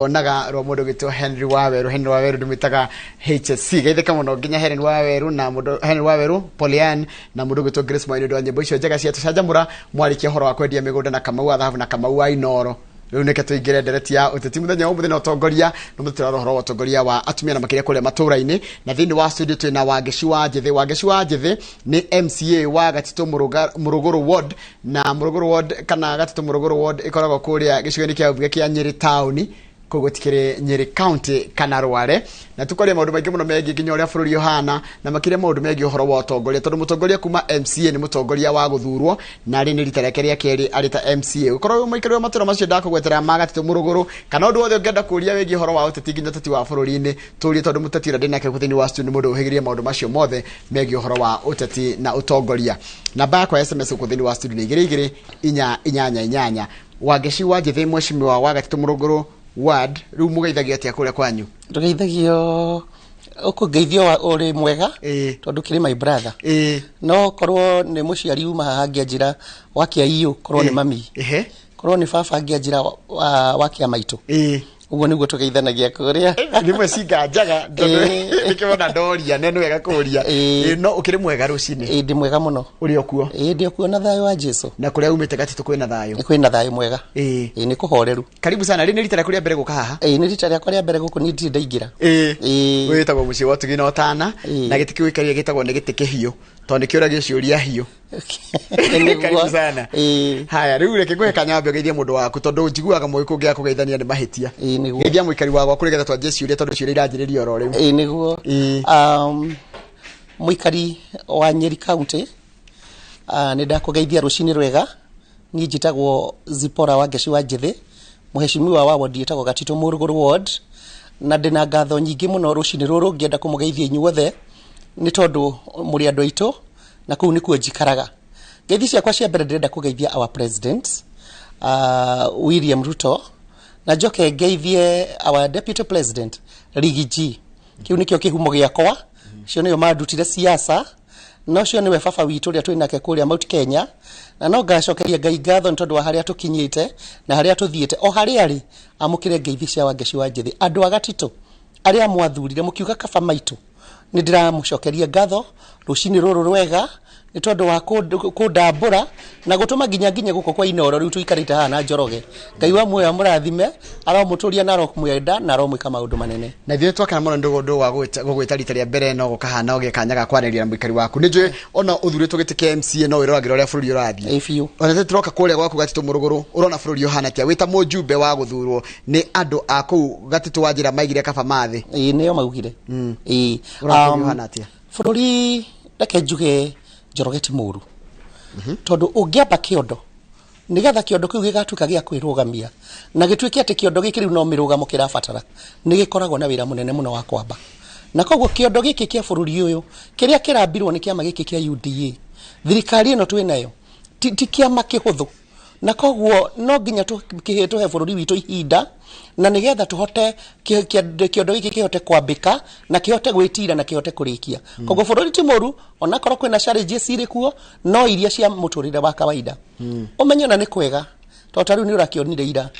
Onaga rwa mundu gwitwo Henry Waweru. Henry Waweru ndimwitaga HSC geithĩka mũno nginya Henry Waweru na mundu Henry Waweru Polian na mundu gwitwo Grace Mwaini ndu wa nyĩmbo icio njega cia tũcanjamũra mwarikia ũhoro wa kwendia mĩgũnda na Kamau wa thahabu na Kamau wa Inoro. Rĩu nĩke tũingĩre ndereti ya ũteti mũthenya wa ũmũthĩ na ũtongoria na mũthĩ tũrarora ũhoro wa ũtongoria wa atumia na makĩria kũrĩa matũũra-inĩ. Na thĩinĩ wa studio twĩna Wangeci wa Njĩthĩ. Wangeci wa Njĩthĩ nĩ MCA wa Gatitũ Mũrũgũrũ Ward, na Mũrũgũrũ Ward kana Gatitũ Mũrũgũrũ Ward ĩkoragwo kũrĩa gĩcigo-inĩ kĩa mbunge kĩa Nyĩrĩ taũni, koguo tikĩrĩ Nyĩrĩ County kana Rware. Na tukwaria maũndũ maingĩ mũno megiĩ nginya ũrĩa bũrũri ũhana na makĩria maũndũ megiĩ ũhoro wa ũtongoria, tondũ mũtongoria kuma MCA nĩ mũtongoria wa gũthurwo na rĩ nĩ rita rĩake rĩa kerĩ arĩ ta MCA. Ũkorwo wĩ mũikari wa matũũra macio ndakũgwetera ma Gatitũ Mũrũgũrũ kana ũndũ wothe ũngĩenda kũria wĩgiĩ ũhoro wa ũteti nginya ũteti wa bũrũri-inĩ, tũrie, tondũ mũteti ũrĩa ndĩ nake thĩinĩ wa studio nĩ mũndũ ũhĩgĩrĩire maũndũ macio mothe megiĩ ũhoro wa ũteti na ũtongoria. Namba yakwa ya SMS gũkũ thĩinĩ wa studio nĩ 22488. Wangeci wa Njĩthĩ, mheshimiwa wa Gatitũ Mũrũgũrũ Ward, rĩu mũgeithagio atĩa kũrĩa kwanyu? Tũgeithagio ũkũngeithio ũrĩ mwega, tondũ kĩrĩ my brother. No korwo nĩ mũciari uma haha ngĩanjĩra wakia iyũ, korwo nĩ mami, korwo nĩ baba ngĩanjĩra wakia maitũ. Ũguo nĩguo tũgeithanagia kũrĩa. Rĩmwe cinganjaga tondũ nĩkĩona ndoria na nĩ wega kũria. No ũkĩrĩ mwega rũcinĩ? Ĩĩ, ndĩ mwega mũno. Ũrĩ o kuo? Ĩĩ, ndĩ o kuo na thayũ wa Jesu. Na kũrĩa umĩte Gatitũ kwĩna thayũ? Kwĩna thayũ mwega. Ĩĩ, nĩ kũhoreru. Karibu sana. Rĩ nĩ rita rĩaku rĩa mbere gũka haha? Ĩĩ, nĩ rita rĩakwa rĩa mbere gũkũ, niĩ ndirĩ ndaingĩra. Ĩĩ. Wĩtagwo mũciĩ wa ũtugi na ũtana, na gĩtĩ kĩu gĩikaria gĩtagwo nĩ gĩtĩ kĩhiũ tondũ nĩ kĩũragio ciũria hiũ. Nĩguo. Karibu sana. Ĩĩ. Haya, rĩu reke ngũhe kanya wambe ũgeithie mũndũ waku, tondũ njiguaga mũĩ kũngĩaga kũgeithania nĩ mahĩtia. Ĩĩ, nĩguo. Geithia mũikari wa gwaku nĩgetha twanjie ciũria, tondũ ciũria iranjĩrĩria oro rĩu. Ĩĩ, nĩguo. Mũikari wa Nyeri County, nĩ ndakũgeithia rũcinĩ rwega. Niĩ njĩtagwo Zipora Wangeci wa Njĩthĩ, mũheshimiwa wa ward ĩtagwo Gatitũ Mũrũgũrũ Ward, na ndĩna ngatho nyingĩ mũno rũcinĩ rũrũ ngĩenda kũmũgeithia inyuothe nĩ tondũ mũrĩ andũ aitũ na kũu nĩkuo njikaraga. Ngeithi ciakwa cia mbere ndĩrenda kũgeithia our president, William Ruto, na njoke ngeithie our deputy president Riggy G. Kĩu nĩkĩo kĩhumo gĩakwa, cio nĩo mandutire siasa, no cio nĩwe baba witũ ũrĩa twĩ nake kũrĩa Mount Kenya. Na no ngacokeria Ngai ngatho nĩ tondũ wa harĩa tũkinyĩte na harĩa tũthiĩte o harĩa arĩ. Amũkĩre ngeithi cia Wangeci wa Njĩthĩ. Andũ a Gatitũ arĩa mwathurire mũkiuga kaba maitũ, nĩ ndĩramũcokeria ngatho rũcinĩ rũrũ rwega nĩ tondũ wa kũndambũra na gũtũma nginya nginye gũkũ kwa Inoro. Rĩu tũikarĩte haha na Njoroge. Ngai wa muoyo amũrathime, aromũtũria na aromwenda na aromwĩka maũndũ manene. Na ithuĩ twakena mũno nĩ ũndũ wa gũgwĩta rita rĩa mbere no gũkahana ũgĩe kanya ga kwaranĩria na mũikari waku. Nĩ njũĩ ona ũthurĩtwo gĩtĩ kĩa MCA no wĩroragĩra ũrĩa bũrũri ũrathiĩ. Ĩĩ, biũ. Ona ithuĩ tũroka kũrĩa gwaku Gatitũ Mũrũgũrũ, ũrona bũrũri ũhana atĩa wĩ ta mũjumbe wa gũthurwo nĩ andũ a kũu Gatitũ wa njĩra maigire kaba mathĩ? Ĩĩ, nĩo maugire. Ĩĩ. Ũrona bũrũri ũhana atĩa? Bũrũri, reke njuge Njoroge, ti mũru, tondũ ũngĩamba kĩondo nĩgetha kĩondo kĩu gĩgatuĩka gĩa kwĩrũgamia na gĩtuĩke atĩ kĩondo gĩkĩ rĩu no mĩrũgamo kĩrabatara, nĩ gĩkoragwo na wĩra mũnene mũno wa kwamba. Na koguo kĩondo gĩkĩ kĩa bũrũri ũyũ kĩrĩa kĩrambirwo nĩ kĩama gĩkĩ kĩa UDA, thirikari ĩno twĩ nayo, ti kĩama kĩhũthũ, na koguo no nginya tũhe bũrũri witũ ihinda na nĩgetha tũhote kĩondo gĩkĩ kĩhote kwambĩka na kĩhote gwĩtira na kĩhote kũrĩkia. Koguo bũrũri ti mũru, onakorwo kwĩna challenges irĩ kuo, no iria cia mũtũrĩre wa kawaida. Ũmenye ona nĩ kwega, tondũ ta rĩu nĩ ũrakĩonire ira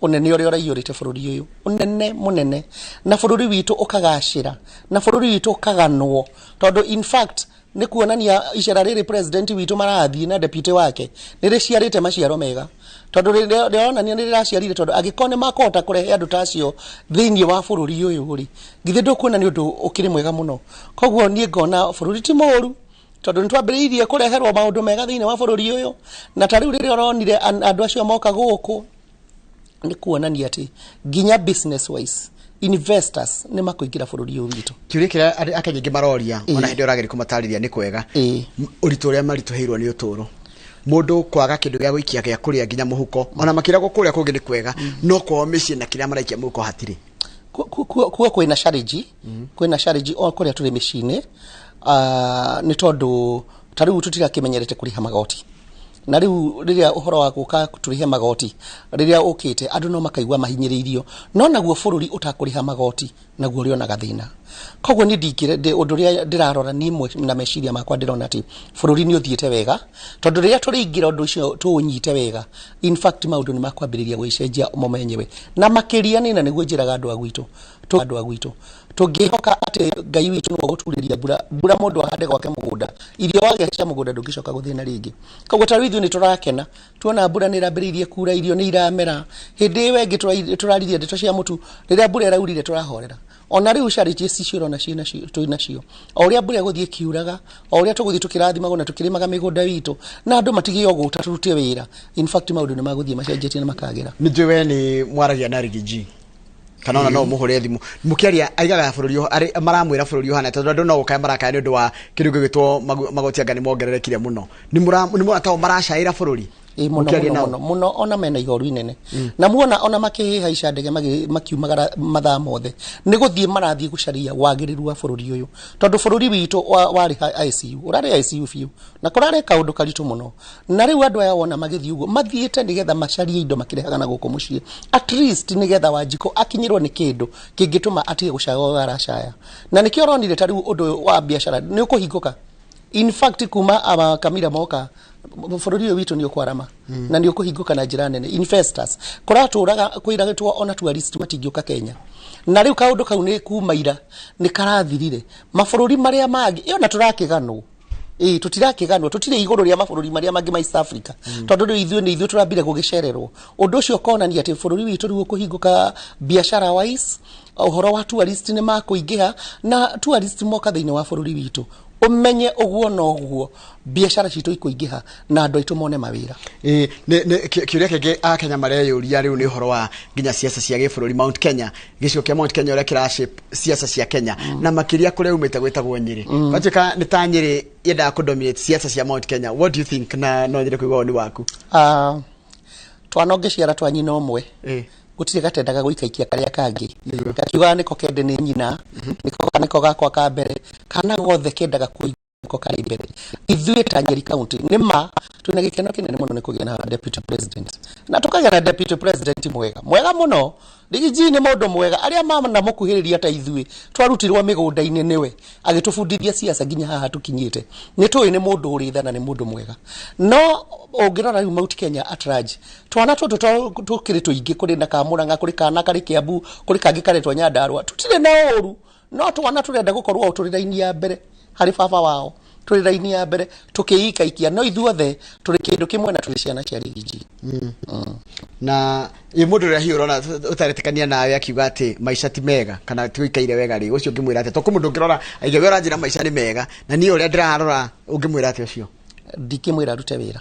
ũnene ũrĩa ũraiyũrĩte bũrũri ũyũ, ũnene mũnene, na bũrũri witũ ũkagacĩra na bũrũri witũ ũkaganwo, tondũ in fact nĩ kuonania icera rĩrĩ president witũ marathiĩ na deputy wake nĩ rĩciarĩte maciaro mega, tondũ rĩronania nĩ rĩraciarire, tondũ angĩkorwo nĩ makũhota kũrehe andũ ta acio thĩinĩ wa bũrũri ũyũ rĩ, githĩ ndũkuona nĩ ũndũ ũkĩrĩ mwega mũno? Koguo niĩ ngona bũrũri ti mũũru, tondũ nĩ twambĩrĩirie kũreherwo maũndũ mega thĩinĩ wa bũrũri ũyũ. Na ta rĩu rĩrĩa ũronire andũ acio moka gũkũ, nĩ kuonania atĩ nginya business wise investors nĩ makũingĩra bũrũri ũyũ witũ. Kĩũria kĩrĩa Akenya aingĩ maroria, ona hĩndĩ ĩyo ũrageria kũmatarĩria nĩ kwega, ũritũ ũrĩa maritũhĩirwo nĩ ũtũũro, mũndũ kwaga kĩndũ gĩa gũikia gĩa kũrĩa nginya mũhuko, ona makĩragwo kũrĩa kũngĩ nĩ kwega, no kwao mĩciĩ na kĩrĩa maraikia mũhuko hatirĩ. Kuo kwĩna challenge, kwĩna challenge o kũrĩa tũrĩ mĩciĩ-inĩ, nĩ tondũ ta rĩu tũtirakĩmenyerete kũrĩha magoti, na rĩu rĩrĩa ũhoro wa gũka tũrĩhe magoti rĩrĩa ũkĩte, andũ no makaigua mahinyĩrĩirio. No naguo bũrũri ũtakũrĩha magoti naguo ũrĩonaga thĩna. Koguo niĩ ndingĩre ũndũ ũrĩa ndĩrarora niĩ na meciria makwa, ndĩrona atĩ bũrũri nĩ ũthiĩte wega, tondũ rĩrĩa tũrĩingĩra ũndũ ũcio tũũnyite wega, in fact maũndũ nĩ makwambĩrĩria gwĩcenjia mo menyewe. Na makĩria nĩ na nĩguo njĩraga andũ a gwitũ, andũ a gwitũ tũngĩhoka atĩ Ngai witũ nĩwe ũgũturĩria mbura, mbura mũndũ ahande gwake mũgũnda, irio wagĩa cia mũgũnda, ndũngĩcoka gũthĩna rĩngĩ. Koguo ta rĩu ithuĩ nĩ tũrakena tuona mbura nĩ ĩrambĩrĩirie kura, irio nĩ iramera. Hĩndĩ ĩyo ĩngĩ tũraririe ndeto cia mũtu, rĩrĩa mbura ĩraurire tũrahorera. Ona rĩu charities icio ũrona ciĩnacio, twĩ nacio, o ũrĩa mbura ĩgũthiĩ ĩkiuraga, o ũrĩa tũgũthiĩ tũkĩrathimagwo na tũkĩrĩmaga mĩgũnda itũ na andũ matige ũgũta tũrute wĩra, in fact maũndũ nĩ magũthiĩ macenjetie na makagĩra. Nĩ njũĩ we nĩ mwaragia na Riggy G, kana ona no mũhũre thimũ mũkĩaria, aigaga bũrũri maramwĩra bũrũri ũhana, tondũ andũ no gũkaya marakaya nĩ ũndũ wa kĩndũ gĩgwĩtwo magoti, anga nĩ mongererekire mũno. Nĩ mũratao maracaĩra bũrũri? Ĩ mũno. Mũkĩaria Mũno. nao? Mũno mũno, ona mena ihoru inene na muona ona makĩhaica ndege makiumagara mathaa mothe nĩ gũthiĩ marathiĩ gũcaria wagĩrĩru wa bũrũri ũyũ, tondũ bũrũri witũ warĩ ICU, ũrarĩ ICU biũ na kũrarĩ kaũndũ karitũ mũno. Na rĩu andũ aya wona magĩthiĩ ũguo mathiĩte nĩgetha macarie indo makĩrehaga na gũkũ mũciĩ, at least nĩgetha Wanjikũ akinyĩrwo nĩ kĩndũ kĩngĩtũma atige gũcaya ũrĩa aracaya. Na nĩkĩo ũronire ta rĩu ũndũ wa biacara nĩ ũkũhingũka. In fact kuma aba Kamira moka, bũrũri ũyũ witũ nĩ ũkwarama na nĩ ũkũhingũka na njĩra nene. Investors kũratũraga kwĩragĩtwo ona tourist matingĩũka Kenya, na rĩu kaũndũ kau nĩ kuma ira nĩ karathirire. Mabũrũri marĩa mangĩ ĩyo na tũrakĩganwo, ĩĩ tũtirakĩganwo, tũtirĩ igũrũ rĩa mabũrũri marĩa mangĩ ma East Africa, tondũ rĩu ithuĩ nĩ ithuĩ tũrambire gũgĩcererwo. Ũndũ ũcio ũkonania atĩ bũrũri witũ rĩu ũkũhingũka biacara wise, ũhoro wa tourist nĩ makũingĩha, na tourist moka thĩinĩ wa bũrũri witũ, ũmenye ũguo noguo biacara citũ ikũingĩha na andũ aitũ mone mawĩra. Ĩ, kĩũria kĩngĩ akenya mareyũria rĩu nĩ ũhoro wa nginya siasa cia gĩbũrũri, Mount Kenya, gĩcigo kĩa Mount Kenya, ũrĩa kĩra shape siasa cia Kenya, na makĩria kũrĩa umĩte gwĩtagwo Nyĩrĩ. Gwatuĩka nĩ ta Nyĩrĩ yendaga kũdominate siasa cia Mount Kenya. What do you think? Na no nyende kũigua woni waku. Ah, twana ũngĩciara twa nyina ũmwe, gũtirĩ gatendaga gũikaikia karĩa kangĩ, gakiugaga nĩko kende nĩ nyina, nĩko gakwa ka mbere, kana gothe kendaga kũigua nĩko karĩ mbere. Ithuĩ ta Nyeri County nĩ ma twĩna gĩkeno kĩnene mũno nĩ kũgĩa na deputy president, na tũkagĩa na deputy president mwega mwega mũno. Riggy G nĩ mũndũ mwega, arĩa manamũkuhĩrĩria ta ithuĩ twarutirwo mĩgũnda-inĩ nĩwe agĩtũbundithia siasa nginya haha tũkinyĩte. Nĩ tũĩ nĩ mũndũ ũrĩ tha na nĩ mũndũ mwega. No ũngĩrora rĩu Mount Kenya at large, twana tũtũ tũkĩrĩ tũingĩ, kũrĩ na Kamũrang'a, kũrĩ kana karĩ Kiambu, kũrĩ kangĩ karetwo Nyandarua, tũtirĩ na ũru, no twana tũrenda gũkorwo o tũrĩ raini ya mbere harĩ baba wao, tũrĩ raini ya mbere tũkĩikaikia, no ithuothe tũrĩ kĩndũ kĩmwe na tũrĩ ciana cia Riggy G. Na ĩ mũndũ ũrĩa hihi ũrona ũtaretĩkania nawe akiuga atĩ maica ti mega kana ti ũikaire wega rĩ, ũcio ũngĩmwĩra atĩa? To mũndũ ũngĩrora aige we ũranjĩra maica nĩ mega na niĩ ũrĩa ndĩrarora, ũngĩmwĩra atĩa ũcio? Ndingĩmwĩra arute wĩra.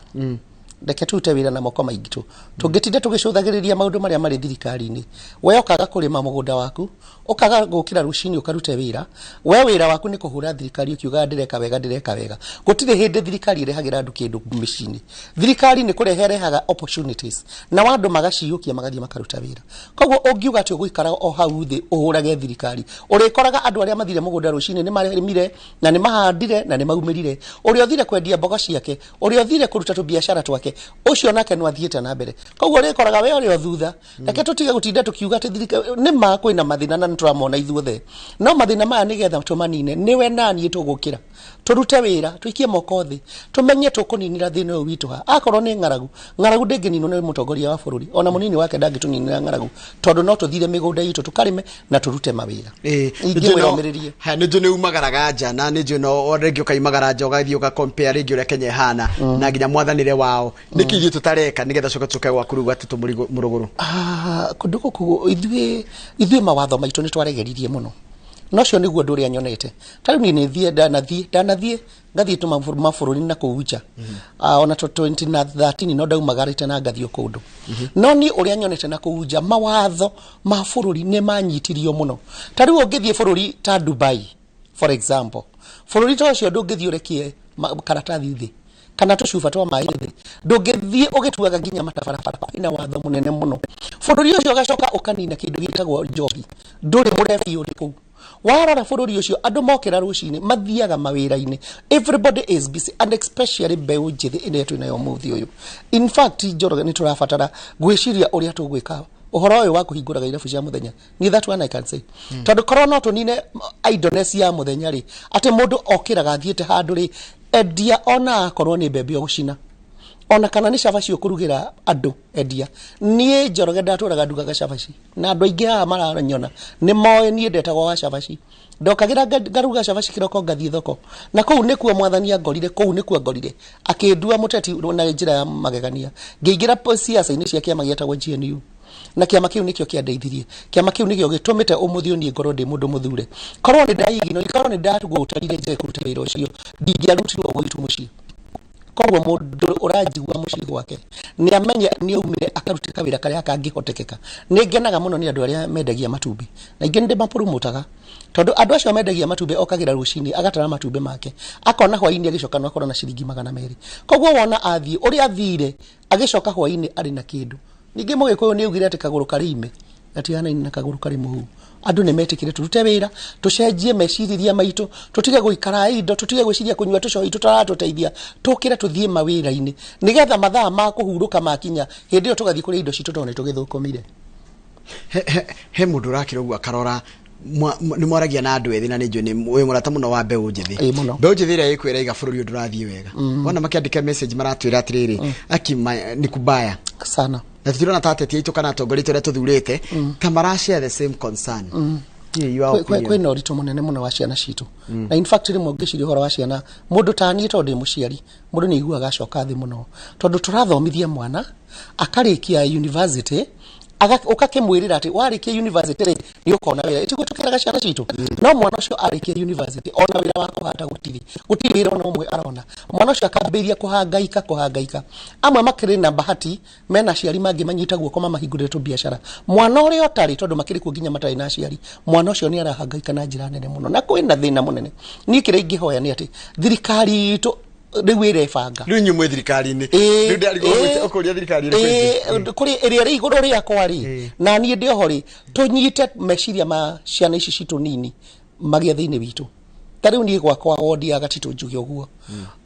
Reke tũrute wĩra na moko maitũ. Tũngĩtinda tũgĩcũthagĩrĩria maũndũ marĩa marĩ thirikari-inĩ, we ũkaga kũrĩma mũgũnda waku, ũkaga gũkĩra rũcinĩ ũkarute wĩra, we wĩra waku nĩ kũhũra thirikari ũkiugaga ndĩreka wega, ndĩreka wega. Gũtirĩ hĩndĩ thirikari ĩrehagĩra andũ kĩndũ mĩciĩ-inĩ. Thirikari nĩ kũrehe ĩrehaga opportunities na andũ magaciũkia magathiĩ makaruta wĩra. Koguo ũngiuga atĩ ũgũikara o hau thĩ ũhũrage thirikari, ũrĩkoraga andũ arĩa mathire mũgũnda rũcinĩ nĩ marĩmire na nĩ mahandire na nĩ maumĩrire. Ũrĩa ũthire kwendia mboga ciake, ũrĩa ũthire kũruta tũbiacara twake, ũcio nake no athiĩte na mbere. Koguo ũrĩkoraga we ũrĩ o thutha. Reke tũtige gũtinda tũkiuga atĩ thirikari nĩ ma kwĩna mathĩna na nĩ tũramona ithuothe, no mathĩna maya nĩgetha tũmanine nĩwe naniĩ tũgũkĩra tũrute wĩra, tũikie moko thĩ, tũmenye tũkũninĩra thĩna ũyũ witũ ha. Akorwo nĩ ng'aragu, ng'aragu ndĩngĩninwo nĩ mũtongoria wa bũrũri, ona mũnini wake ndangĩtũninĩra ng'aragu, tondũ no tũthire mĩgũnda itũ tũkarĩme na tũrute mawĩra. Ingĩmwĩra omĩrĩrie. Haya, nĩ njũĩ nĩ umagaraga nja, na nĩ njũĩ no rĩngĩ ũkaimagara nja ũgathiĩ ũgacompare rĩngĩ ũrĩa Kenya ĩhana na nginya mwathanĩre wao. Nĩkĩ ithuĩ tũtareka nĩgetha coke tũke gwaku rĩu atĩ mũrũgũrũ? Ah, kũndũ gũkũ ithuĩ mawatho maitũ nĩ twaregeririe mũno, no ũcio nĩguo ũndũ ũrĩa nyonete. Ta rĩu niĩ nĩ thiĩ ndanathiĩ ngathiĩ tũ mabũrũri na kũu nja. Ah, ona 2013 no ndaumagarĩte na ngathiĩ kũndũ, no niĩ ũrĩa nyonete na kũu nja, mawatho ma bũrũri nĩ manyitirio mũno. Ta rĩu ũngĩthiĩ bũrũri ta Dubai, for example, bũrũri ta ũcio ndũngĩthiĩ ũrekie karatathi thĩ kana tũcuba twa maĩ thĩ, ndũngĩthiĩ ũgĩtuaga nginya matabarabara, kwĩna watho mũnene mũno. Bũrũri ũcio ũgacoka ũkanina kĩndũ gĩtagwo njohi, ndũrĩ mũrebi ũrĩ kũu. Warora bũrũri ũcio, andũ mokĩra rũcinĩ mathiaga mawĩra-inĩ, everybody is busy, and especially mbeũ njĩthĩ ĩrĩa twĩnayo ũmũthĩ ũyũ. In fact, Njoroge, nĩ tũrabatara gwĩciria ũrĩa tũgwĩka. Ũhoro ũyũ wa kũhingũraga irabu cia mũthenya, niĩ that one I can say, tondũ korwo no tũnine idleness ya mũthenya rĩ, atĩ mũndũ okĩraga athiĩte handũ rĩ, endia ona akorwo nĩ mbembe ũgũcina, ona kana nĩ cabaci ũkũrugĩra andũ, endia. Niĩ Njoroge ndatũraga ndugaga cabaci, na andũ aingĩ haha maranyona nĩ moĩ niĩ ndetagwo wa cabaci. Ndokagĩra ngaruga cabaci kĩroko, ngathiĩ thoko, na kũu nĩkuo mwathani angorire, kũu nĩkuo angorire akĩndua mũteti na njĩra ya magegania. Ngĩingĩra siasa-inĩ cia kĩama gĩetagwo GNU, na kĩama kĩu nĩkĩo kĩandeithirie. Kĩama kĩu nĩkĩo gĩtũmĩte ũmũthĩ ũyũ niĩ ngorwo ndĩ mũndũ mũthure. Korwo nĩ ndaigino, korwo nĩ ndagũtarire njage kũruta wĩra ũcio, ndingĩarutirwo gwitũ mũciĩ. Koguo mũndũ ũranjigua mũciĩ gwake nĩ amenye nĩ aumire akarute kawĩra karĩa kangĩhotekeka. Nĩ ngenaga mũno nĩ andũ arĩa mendagia matumbĩ, na ingĩ nĩ ndĩmapũrũmũtaga, tondũ andũ acio mendagia matumbĩ okagĩra rũcinĩ agatara matumbĩ make, akona hwainĩ agĩcoka no akorwo na ciringi 200. Koguo wona athiĩ ũrĩa athire, agĩcoka hwainĩ arĩ na kĩndũ. Ningĩ mũgĩkũyũ nĩ augire atĩ kagũrũ karĩ ime gatihanaine na kagũrũ karĩ mũhu. Andũ nĩ metĩkĩre tũrute wĩra, tũcenjie mecirĩria maitũ, tũtige gũikara indo, tũtige gwĩciria kũnyua tũcohi tũtaratũteithia, tũkĩre tũthiĩ mawĩra-inĩ, nĩgetha mathaa ma kũhurũka makinya, hĩndĩ ĩyo tũgathiĩ kũrĩa indo citũ tondũ nĩ tũgĩthũkũmire. He mũndũ ũrakĩra ũguo akarora nĩ mwaragia na andũ ethĩ, na nĩ njũĩ nĩ wĩ mũrata mũno wa mbeũ njĩthĩ. Ĩ, mũno. Mbeũ njĩthĩ ĩrĩa ĩkwĩra iga bũrũri ũyũ ndũrathiĩ wega, wona makĩandĩka message maratwĩra atĩrĩrĩ, aki nĩ kubaya sana, na tũtirona ta ateti aitũ kana atongoria aitũ arĩa tũthurĩte ta mara share the same concern. Hihi your opinion? Kwĩna ũritũ mũnene mũno wa ciana citũ, na in fact rĩmwe ũngĩciria ũhoro wa ciana, mũndũ ta niĩ tondũ ndĩ mũciari, mũndũ nĩ aiguaga acoka thĩ mũno, tondũ tũrathomithia mwana akarĩkia university, ũgakĩmwĩrĩra atĩ warĩkia university rĩ, nĩ ũkona wĩra. Tiguo tũkĩraga ciana citũ? No mwana ũcio arĩkia university, ona wĩra wa kũhanda gũtirĩ, gũtirĩ wĩra ona ũmwe arona. Mwana ũcio akambĩrĩria kũhangaika, kũhangaika. Amwe makĩrĩ na bahati mena aciari mangĩ manyita guoko mamahingũrĩre tũbiacara. Mwana ũrĩa ũtarĩ, tondũ makĩrĩ kuo nginya matarĩ na aciari, mwana ũcio nĩ arahangaika na njĩra nene mũno, na kwĩna thĩna mũnene. Niĩ kĩrĩa ingĩhoya nĩ atĩ thirikari itũ rĩu ĩrebanga. Rĩu inyuĩ mwĩ thirikari-inĩ. Rĩu ndĩrarigwo ũkũria thirikari ĩrĩkũ ĩngĩ? Kũrĩ ĩrĩa ĩrĩ igũrũ rĩakwa rĩ, na niĩ ndĩ oho rĩ, tũnyite meciria ma ciana ici citũ nini magĩe thĩinĩ witũ. Ta rĩu niĩ gwakwa wondi ya Gatitũ, njuge ũguo,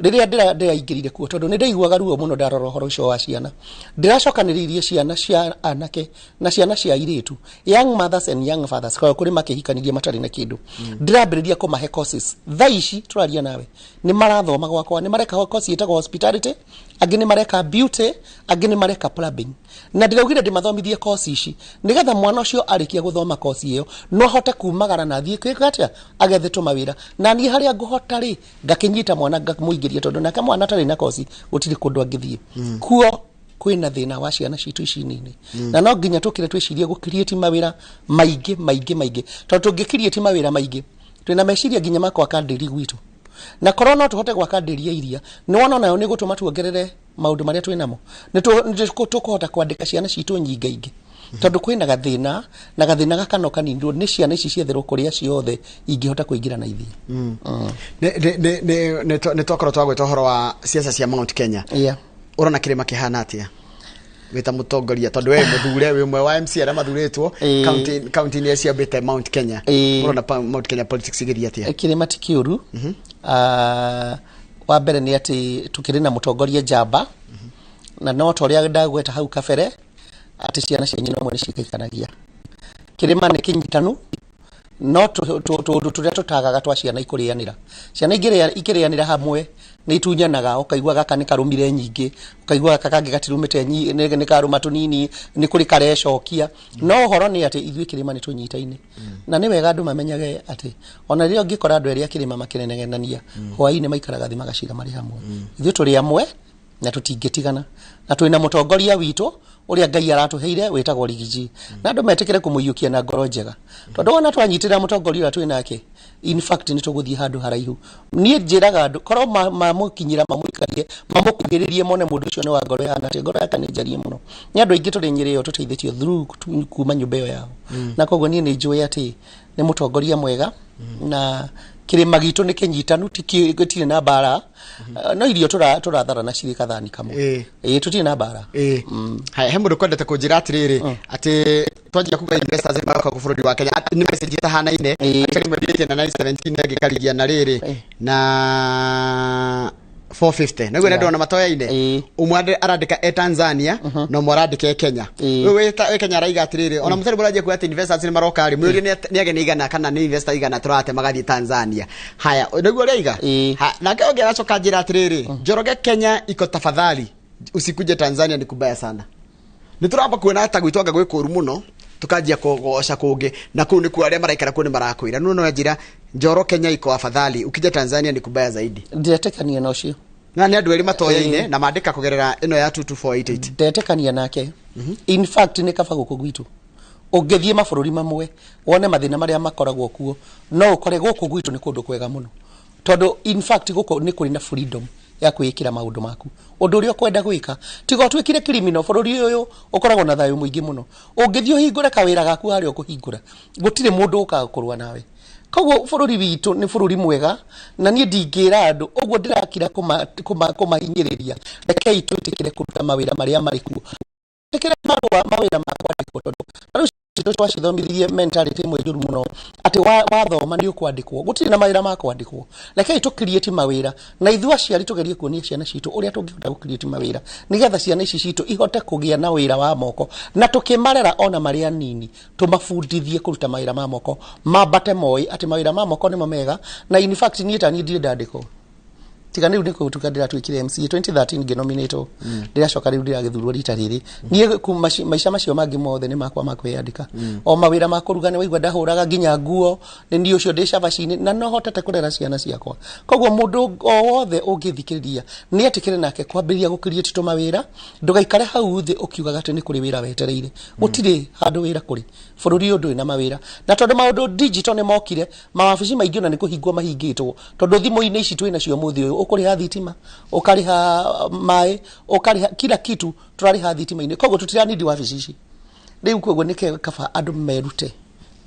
rĩrĩa ndĩraingĩrire kuo, tondũ nĩ ndaiguaga ruo mũno ndarora ũhoro ũcio wa ciana, ndĩracokanĩrĩirie ciana cia anake na ciana cia airĩtu, young mothers and young fathers, kwa kũrĩ makĩhikanirie matarĩ na kĩndũ. Ndĩrambĩrĩria kũmahe courses. Thaa ici tũraria nawe nĩ marathoma gwakwa, nĩ mareka course ĩtagwo hospitality, angĩ nĩ mareka beauty, angĩ nĩ mareka plumbing. Na ndĩraugire ndĩmathomithie course ici nĩgetha mwana ũcio arĩkia gũthoma course ĩyo no ahote kumagara na athiĩ kwĩka atĩa, agethe tũmawĩra. Na niĩ harĩa ngũhota rĩ, ngakĩnyita mwana ngamũingĩria, tondũ nake mwana atarĩ na course gũtirĩ kũndũ angĩthiĩ. Kuo kwĩna thĩna wa ciana citũ ici nini, na no nginya tũkĩre twĩcirie gũkiriĩti mawĩra maingĩ maingĩ maingĩ, tondũ tũngĩkiriĩti mawĩra maingĩ, twĩna meciria nginya ma gwaka ndĩri gwitũ. Na korwo no tũhote gwaka ndĩri ya iria, nĩ wona onayo nĩ gũtũma tuongerere maũndũ marĩa twĩ namo, nĩ tũkũhota kwandĩka ciana citũ nyingaingĩ, tondũ kwĩna gathĩna, na gathĩna gaka no kaninirwo nĩ ciana ici cietherwo kũrĩa ciothe ingĩhota kũingĩra na ithiĩ. Nĩ twakorwo twagwĩta ũhoro wa siasa cia Mount Kenya. Ũrona kĩrĩma kĩhana atĩa wĩta mũtongoria, tondũ we mũthure, wĩ ũmwe wa MC arĩa mathurĩtwo kaunti-inĩ ciambĩte Mount Kenya? Ũrona Mount Kenya politics igĩthiĩ atĩa? Kĩrĩma ti kĩũru. Ah, wa mbere nĩ atĩ tũkĩrĩ na mũtongoria njamba, na no ta ũrĩa ndagweta hau kabere atĩ ciana cia nyina ũmwe nĩ cikaikanagia. Kĩrĩma nĩ kĩnyitanu, no tũndũ tũrĩa tũtagaga twa ciana ikũrĩanĩra, ciana ikĩrĩanĩra hamwe nĩ itunyanaga. Ũkaigua gaka nĩ karũmire nyingĩ, ũkaigua gaka kangĩ gatirũmĩte, nĩ karũma tũnini, nĩ kũrĩ karecokia. No ũhoro nĩ atĩ ithuĩ kĩrĩma nĩ tũnyitaine, na nĩ wega andũ mamenyage atĩ ona rĩrĩa ũngĩkora andũ erĩ a kĩrĩma makĩnegenania, hwaĩ-inĩ maikaraga thĩ magacira marĩ hamwe. Ithuĩ tũrĩ amwe na tũtingĩtigana, na twĩna mũtongoria witũ ũrĩa Ngai aratũheire wĩtagwo Rigiji, na andũ metĩkĩre kũmũiyũkia na ngoro njega, tondũ wona twanyitĩrĩra mũtongoria ũrĩa twĩ nake, in fact nĩ tũgũthiĩ handũ haraihu. Niĩ njĩraga andũ korwo mamũkinyĩra, mamũikarie, mamũkuhĩrĩrie, mone mũndũ ũcio nĩ wa ngoro ĩhana atĩa. Ngoro yake nĩ njarie mũno. Nĩ andũ aingĩ tũrĩ Nyĩrĩ ĩyo tũteithĩtio through kuma nyũmba ĩyo yao, na koguo niĩ nĩ njũĩ atĩ nĩ mũtongoria mwega, na kĩrĩma gitũ nĩ kĩnyitanu, gũtirĩ na mbara. No irio tũratharana cirĩ kathani kamwe. Ĩĩ, tũtirĩ na mbara. Ĩĩ. Haya, he mũndũ kwendete kũnjĩra atĩrĩrĩ, atĩ twanjia kuga investors nĩ maroka bũrũri wa Kenya. Atĩ nĩ message ĩtahanaine. Actually mwendĩtie na 917 ĩngĩ karigia na rĩrĩ na 450 niguo Yeah. ndona matoya-inĩ. Ĩĩ. Ũmwe arandĩka e Tanzania na ũmwe arandĩka e Kenya. Ĩĩ. Ũyũ wĩ Kenya araiga atĩrĩrĩ, ona mũtarĩ mũranjia kuga atĩ investors nĩ maroka rĩ, mwĩrĩ nĩ ageni igana kana nĩ investor igana tũrate magathiĩ Tanzania. Haya, nĩguo ũraiga. Ĩĩ. Nake ũngĩ agacoka njĩra atĩrĩrĩ, Njoroge, Kenya iko, tafadhali usikuje Tanzania, ni kubaya sana. Nĩ tũramba kuona ta gwitũ anga gwĩ kũru mũno, tukanjia kũgoca kũngĩ na kũu nĩkuo arĩa maraikara kũu nĩ marakwĩra no no njĩra Njoro, Kenya iko afadhali, ukija Tanzania ni kubaya zaidi. Ndiretĩkania na ũcio. Na nĩ andũ erĩ matoyaine Ĩĩ. na mandĩka kũgerera ĩno ya 22488. Ndetĩkania nake. In fact, nĩ kaba gũkũ gwitũ. Ũngĩthiĩ mabũrũri mamwe wone mathĩna marĩa makoragwo kuo, no ũkore gũkũ gwitũ nĩ kũndũ kwega mũno, tondũ in fact gũkũ nĩ kũrĩ na freedom ya kwĩĩkĩra maũndũ maku, ũndũ ũrĩa ũkwenda gwĩka, tiga ũtuĩkire criminal. Bũrũri ũyũ ũkoragwo na thayũ mũingĩ mũno. Ũngĩthiĩ ũhingũre kawĩra gaku harĩa ũkũhingũra, gũtirĩ mũndũ ũkaga kũrũa nawe. Koguo bũrũri witũ nĩ bũrũri mwega, na niĩ ndingĩra andũ ũguo ndĩrakira kũmahinyĩrĩria. Rekei twĩtĩkĩre kũruta mawĩra marĩa marĩ kuo, tĩkĩre marũa mawĩra ma kwandĩkwo, tondũ rĩu citũ twacithomithirie mentality ĩmwe njũru mũno atĩ wathoma nĩ ũkwandĩkwo. Gũtirĩ na mawĩra ma kwandĩkwo. Rekei tũ create mawĩra, na ithuĩ aciari tũgerie kuonia ciana citũ ũrĩa tũngĩhota gũ create mawĩra, nĩgetha ciana ici citũ ihote kũgĩa na wĩra wa moko, na tũkĩmarera ona marĩ anini tũmabundithie kũruta mawĩra ma moko, mambate moĩ atĩ mawĩra ma moko nĩmo mega. Na in fact niĩ ta niĩ ndirĩ ndandĩkwo, tiga rĩu nĩ kũhĩtũka ndĩratuĩkire MCA 2013, ngĩnominatwo, ndĩracoka rĩu ndĩragĩthurwo rita rĩrĩ. Niĩ maica macio mangĩ mothe nĩ makwa ma kwĩyandĩka, o mawĩra ma kũruga, nĩ waigua ndahũraga nginya nguo, nĩ niĩ ũcio ndĩ cabaci-inĩ na no hotete kũrera ciana ciakwa. Koguo mũndũ o wothe ũngĩthikĩrĩria nĩ etĩkĩre nake kwambĩrĩria gũkĩria tũ mawĩra. Ndũgaikare hau thĩ ũkiugaga atĩ nĩ kũrĩ wĩra wetereire. Gũtirĩ handũ wĩra kũrĩ. Bũrũri ũyũ ndũrĩ na mawĩra, na tondũ maũndũ digital nĩ mokire, mawabici maingĩ ona nĩ kũhingwo mahingĩtwo, tondũ thimũ-inĩ ici twĩ nacio mũthĩ ũyũ ũkũrĩha thitima, ũkarĩha maĩ, ũkarĩha kila kitu, tũrarĩha thitima-inĩ. Koguo tũtiranindi wabici ici rĩu. Koguo nĩ kaba andũ merute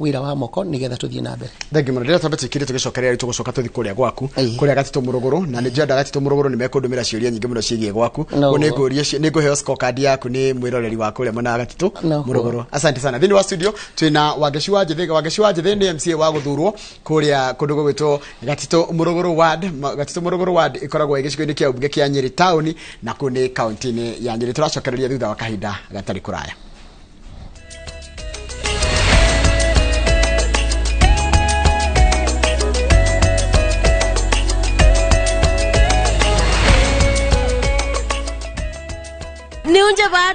wĩra wa moko nĩgetha tũthiĩ na mbere. Thengi mũno. Ndĩrĩa twambe tũikire tũgĩcokereria rĩu, tũgũcoka tũthiĩ kũrĩa gwaku, Ĩĩ. kũrĩa Gatitũ Mũrũgũrũ, na nĩ njenda Gatitũ Mũrũgũrũ nĩ mekũndũmĩra ciũria nyingĩ mũno ciĩgiĩ gwaku. No. Ũguo nĩ ngũheo scorecard yaku nĩ mwĩroreri wa kũrĩa mwena wa Gatitũ No. Mũrũgũrũ. Asante sana. Thĩinĩ wa studio twĩna Wangeci wa Njĩthĩ. Wangeci wa Njĩthĩ nĩ MCA wa gũthurwo kũrĩa kũndũ gũgwĩtwo Gatitũ Mũrũgũrũ ward. Gatitũ Mũrũgũrũ ward ĩkoragwo ĩ gĩcigo-inĩ kĩa mbunge kĩa Nyĩrĩ taũni, na kũu nĩ kaunti-inĩ ya Nyĩrĩ. Tũracokereria thutha wa kahinda gatarĩ kũraya. Niunje ba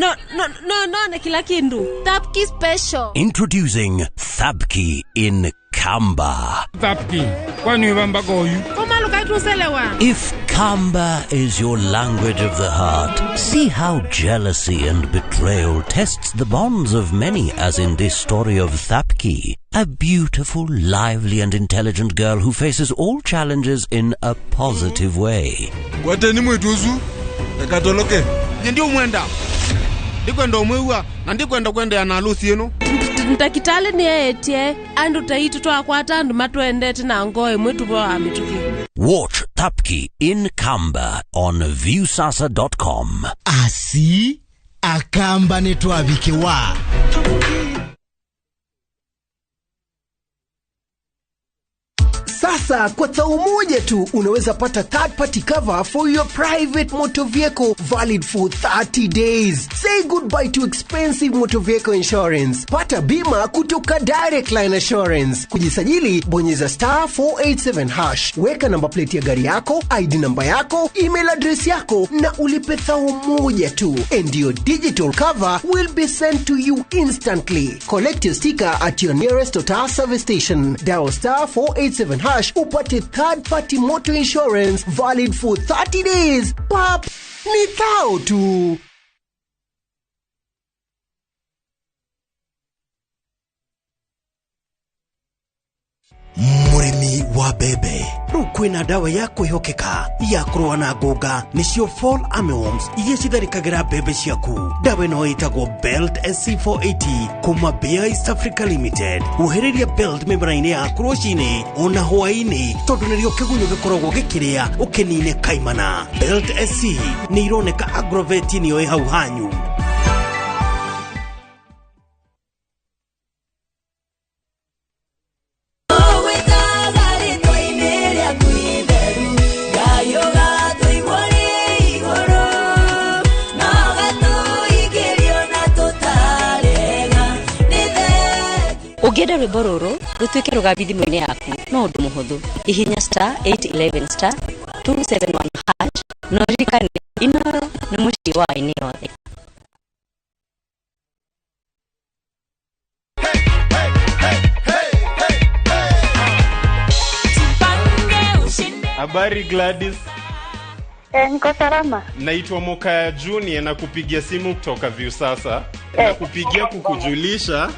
no no no no na kila kindu Tapki special. Introducing Thabki in Kamba. Tapki, kwani vambakoyu? Komalukaituuselewa. If Kamba is your language of the heart, see how jealousy and betrayal tests the bonds of many, as in this story of Thapki, a beautiful, lively, and intelligent girl who faces all challenges in a positive way. Kwateni mwituzu ekatoloke. Nyendi umwenda ndikwenda umwiwa na ndikwenda kwendea na alusi ino. Ntakitale ni eetie andu taitu twakwata andu matwendete na ngoo imwe tuvoa mituki. Watch Thapki in Kamba on viewsasa.com. Asi akamba nĩ twabikĩwa. Sasa kwa thao moja tu unaweza pata third party cover for your private motor vehicle valid for 30 days. Say goodbye to expensive motor vehicle insurance. Pata bima kutoka Direct Line Assurance. Kujisajili, bonyeza *487#. Weka namba plate ya gari yako, ID namba yako, email address yako na ulipe thao moja tu. And your digital cover will be sent to you instantly. Collect your sticker at your nearest Total service station. Dial *487# upate third party motor insurance valid for 30 days. Pap, ni thao tu. Mũrĩmi wa mbembe, rĩu kwĩna ndawa ya kwĩhokeka ya kũrũa na ngũnga, nĩcio fall armyworms iria citharĩkagĩra mbembe ciaku. Ndawa ĩno ĩtagwo Belt SC480 kuma Bayer East Africa Limited. Huhĩrĩria Belt mĩmera-inĩ yaku rũcinĩ ona hwaĩ-inĩ, tondũ nĩrĩo kĩgunyũ gĩkoragwo gĩkĩrĩa, ũkĩnine kaimana. Belt SC nĩ ironeka Agrovet nĩyo ĩ hau hanyu. Ũngĩenda rwĩmbo rũrũ rũtuĩke rũgambi thimũ-inĩ yaku no ũndũ mũhũthũ. Hihinya star 811 star 271 hash na ũririkane Inoro nĩ mũciĩ wa aini othe. Habari Gladys. Niko salama. Naitwa Mokaya Junior na kupigia simu kutoka Viusasa. Na kupigia kukujulisha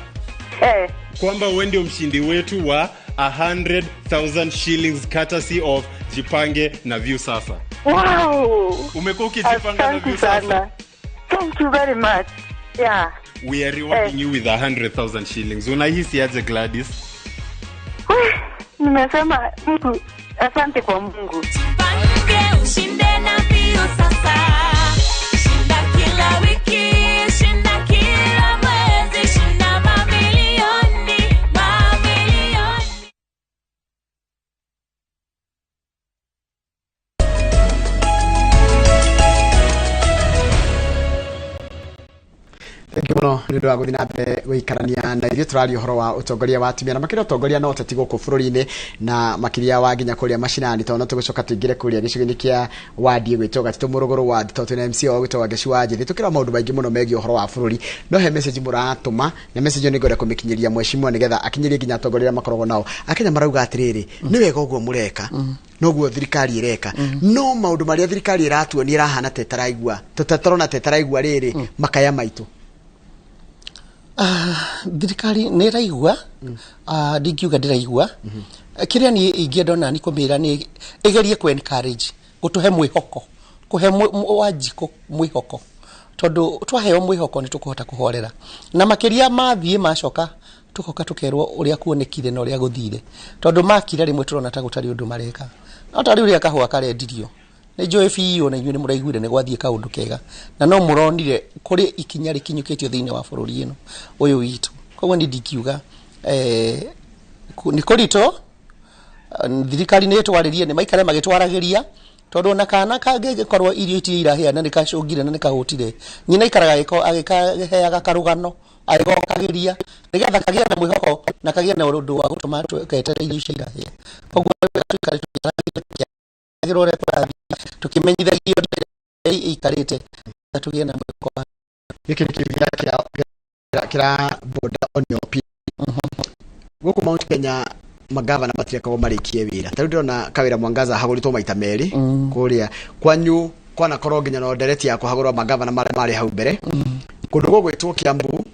kwamba wewe ndio mshindi wetu wa 100,000 shillings courtesy of Jipange na Viusasa. Wow. Umekuwa ukijipanga na Viusasa? Thank you very much. Yeah. We are rewarding you with 100,000 shillings. Unahisi aje Gladys? Nimesema Mungu, asante kwa Mungu. Jipange ushinde na Viusasa. Shinda kila wiki, shinda kila mwezi, shinda mamilioni, mamilioni. Thank you muno nĩ ũndũ wa gũthiĩ na mbere gũikarania na ithuĩ. Tũraria ũhoro wa ũtongoria wa atumia na makĩria ũtongoria na ũteti gũkũ bũrũri-inĩ na makĩria wa nginya kũrĩa macinani, tondũ no tũgũcoka tũingĩre kũrĩa gĩcigo-inĩ kĩa wadi ĩgwĩtwo Gatitũ Mũrũgũrũ ward, tondũ twĩna MC wa gwĩtwo Wangeci wa Njĩthĩ. Tũkĩra maũndũ maingĩ mũno megiĩ ũhoro wa bũrũri, no he message mũratũma na message ĩyo nĩngwenda kũmĩkinyĩria mheshimiwa nĩgetha akinyĩrie nginya atongoria arĩa makoragwo nao. Akenya marauga atĩrĩrĩ, nĩ wega ũguo mũreka, noguo thirikari ĩreka, no maũndũ marĩa thirikari ĩratuonia ĩrahana ta ĩtaraigua, tũtarona ta ĩtaraigua rĩrĩ makaya maitũ. Thirikari nĩ ĩraigua, ndingiuga ndĩraigua. Kĩrĩa niĩ ingĩenda ona nĩ kũmĩra nĩ ĩgerie kũ encourage gũtũhe mwĩhoko, kũhe Wanjikũ mwĩhoko, tondũ twaheo mwĩhoko nĩ tũkũhota kũhorera, na makĩria mathiĩ macoka tũgoka tũkerwo ũrĩa kuonekire na ũrĩa gũthire, tondũ makira rĩmwe tũrona ta gũtarĩ ũndũ mareka. No ta rĩu rĩa kahũa karendirio nĩ njũĩ biũ na inyuĩ nĩ mũraiguire nĩ gwathiĩ kaũndũ kega, na no mũronire kũrĩ ikinya rĩkinyũkĩtio thĩinĩ wa bũrũri ĩno ũyũ witũ. Koguo niĩ ndingiuga nĩ kũritũ, thirikari nĩ ĩtwarĩrie, nĩ maikare magĩtwaragĩria, tondũ ona kana kangĩkorwo irio itirĩ irahĩa na nĩ kacũngire na nĩ kahũtire, nyina aikaraga agĩkaheaga karũgano agĩgokagĩria nĩgetha kagĩe na mwĩhoko na kagĩe na ũndũ wa gũtũma keterere irio icio irahĩa. Koguo tũikare tũkĩaragĩria ũrĩa kũrathiĩ, tũkĩmenyithagio ĩikarĩte tũgĩe na mwĩhoko wa gĩkĩ nĩ kĩũria kĩra border on your opinion. Gũkũ Mount Kenya magavana matirekagwo marĩkie wĩra. Ta rĩu ndĩrona Kawĩra Mwangaza ahagũrĩtwo maita merĩ kũrĩa kwanyu, kwanakorwo nginya no ndereti ya kũhagũrwo magavana marĩa marĩ hau mbere. Kũndũ gũgwĩtwo Kiambu,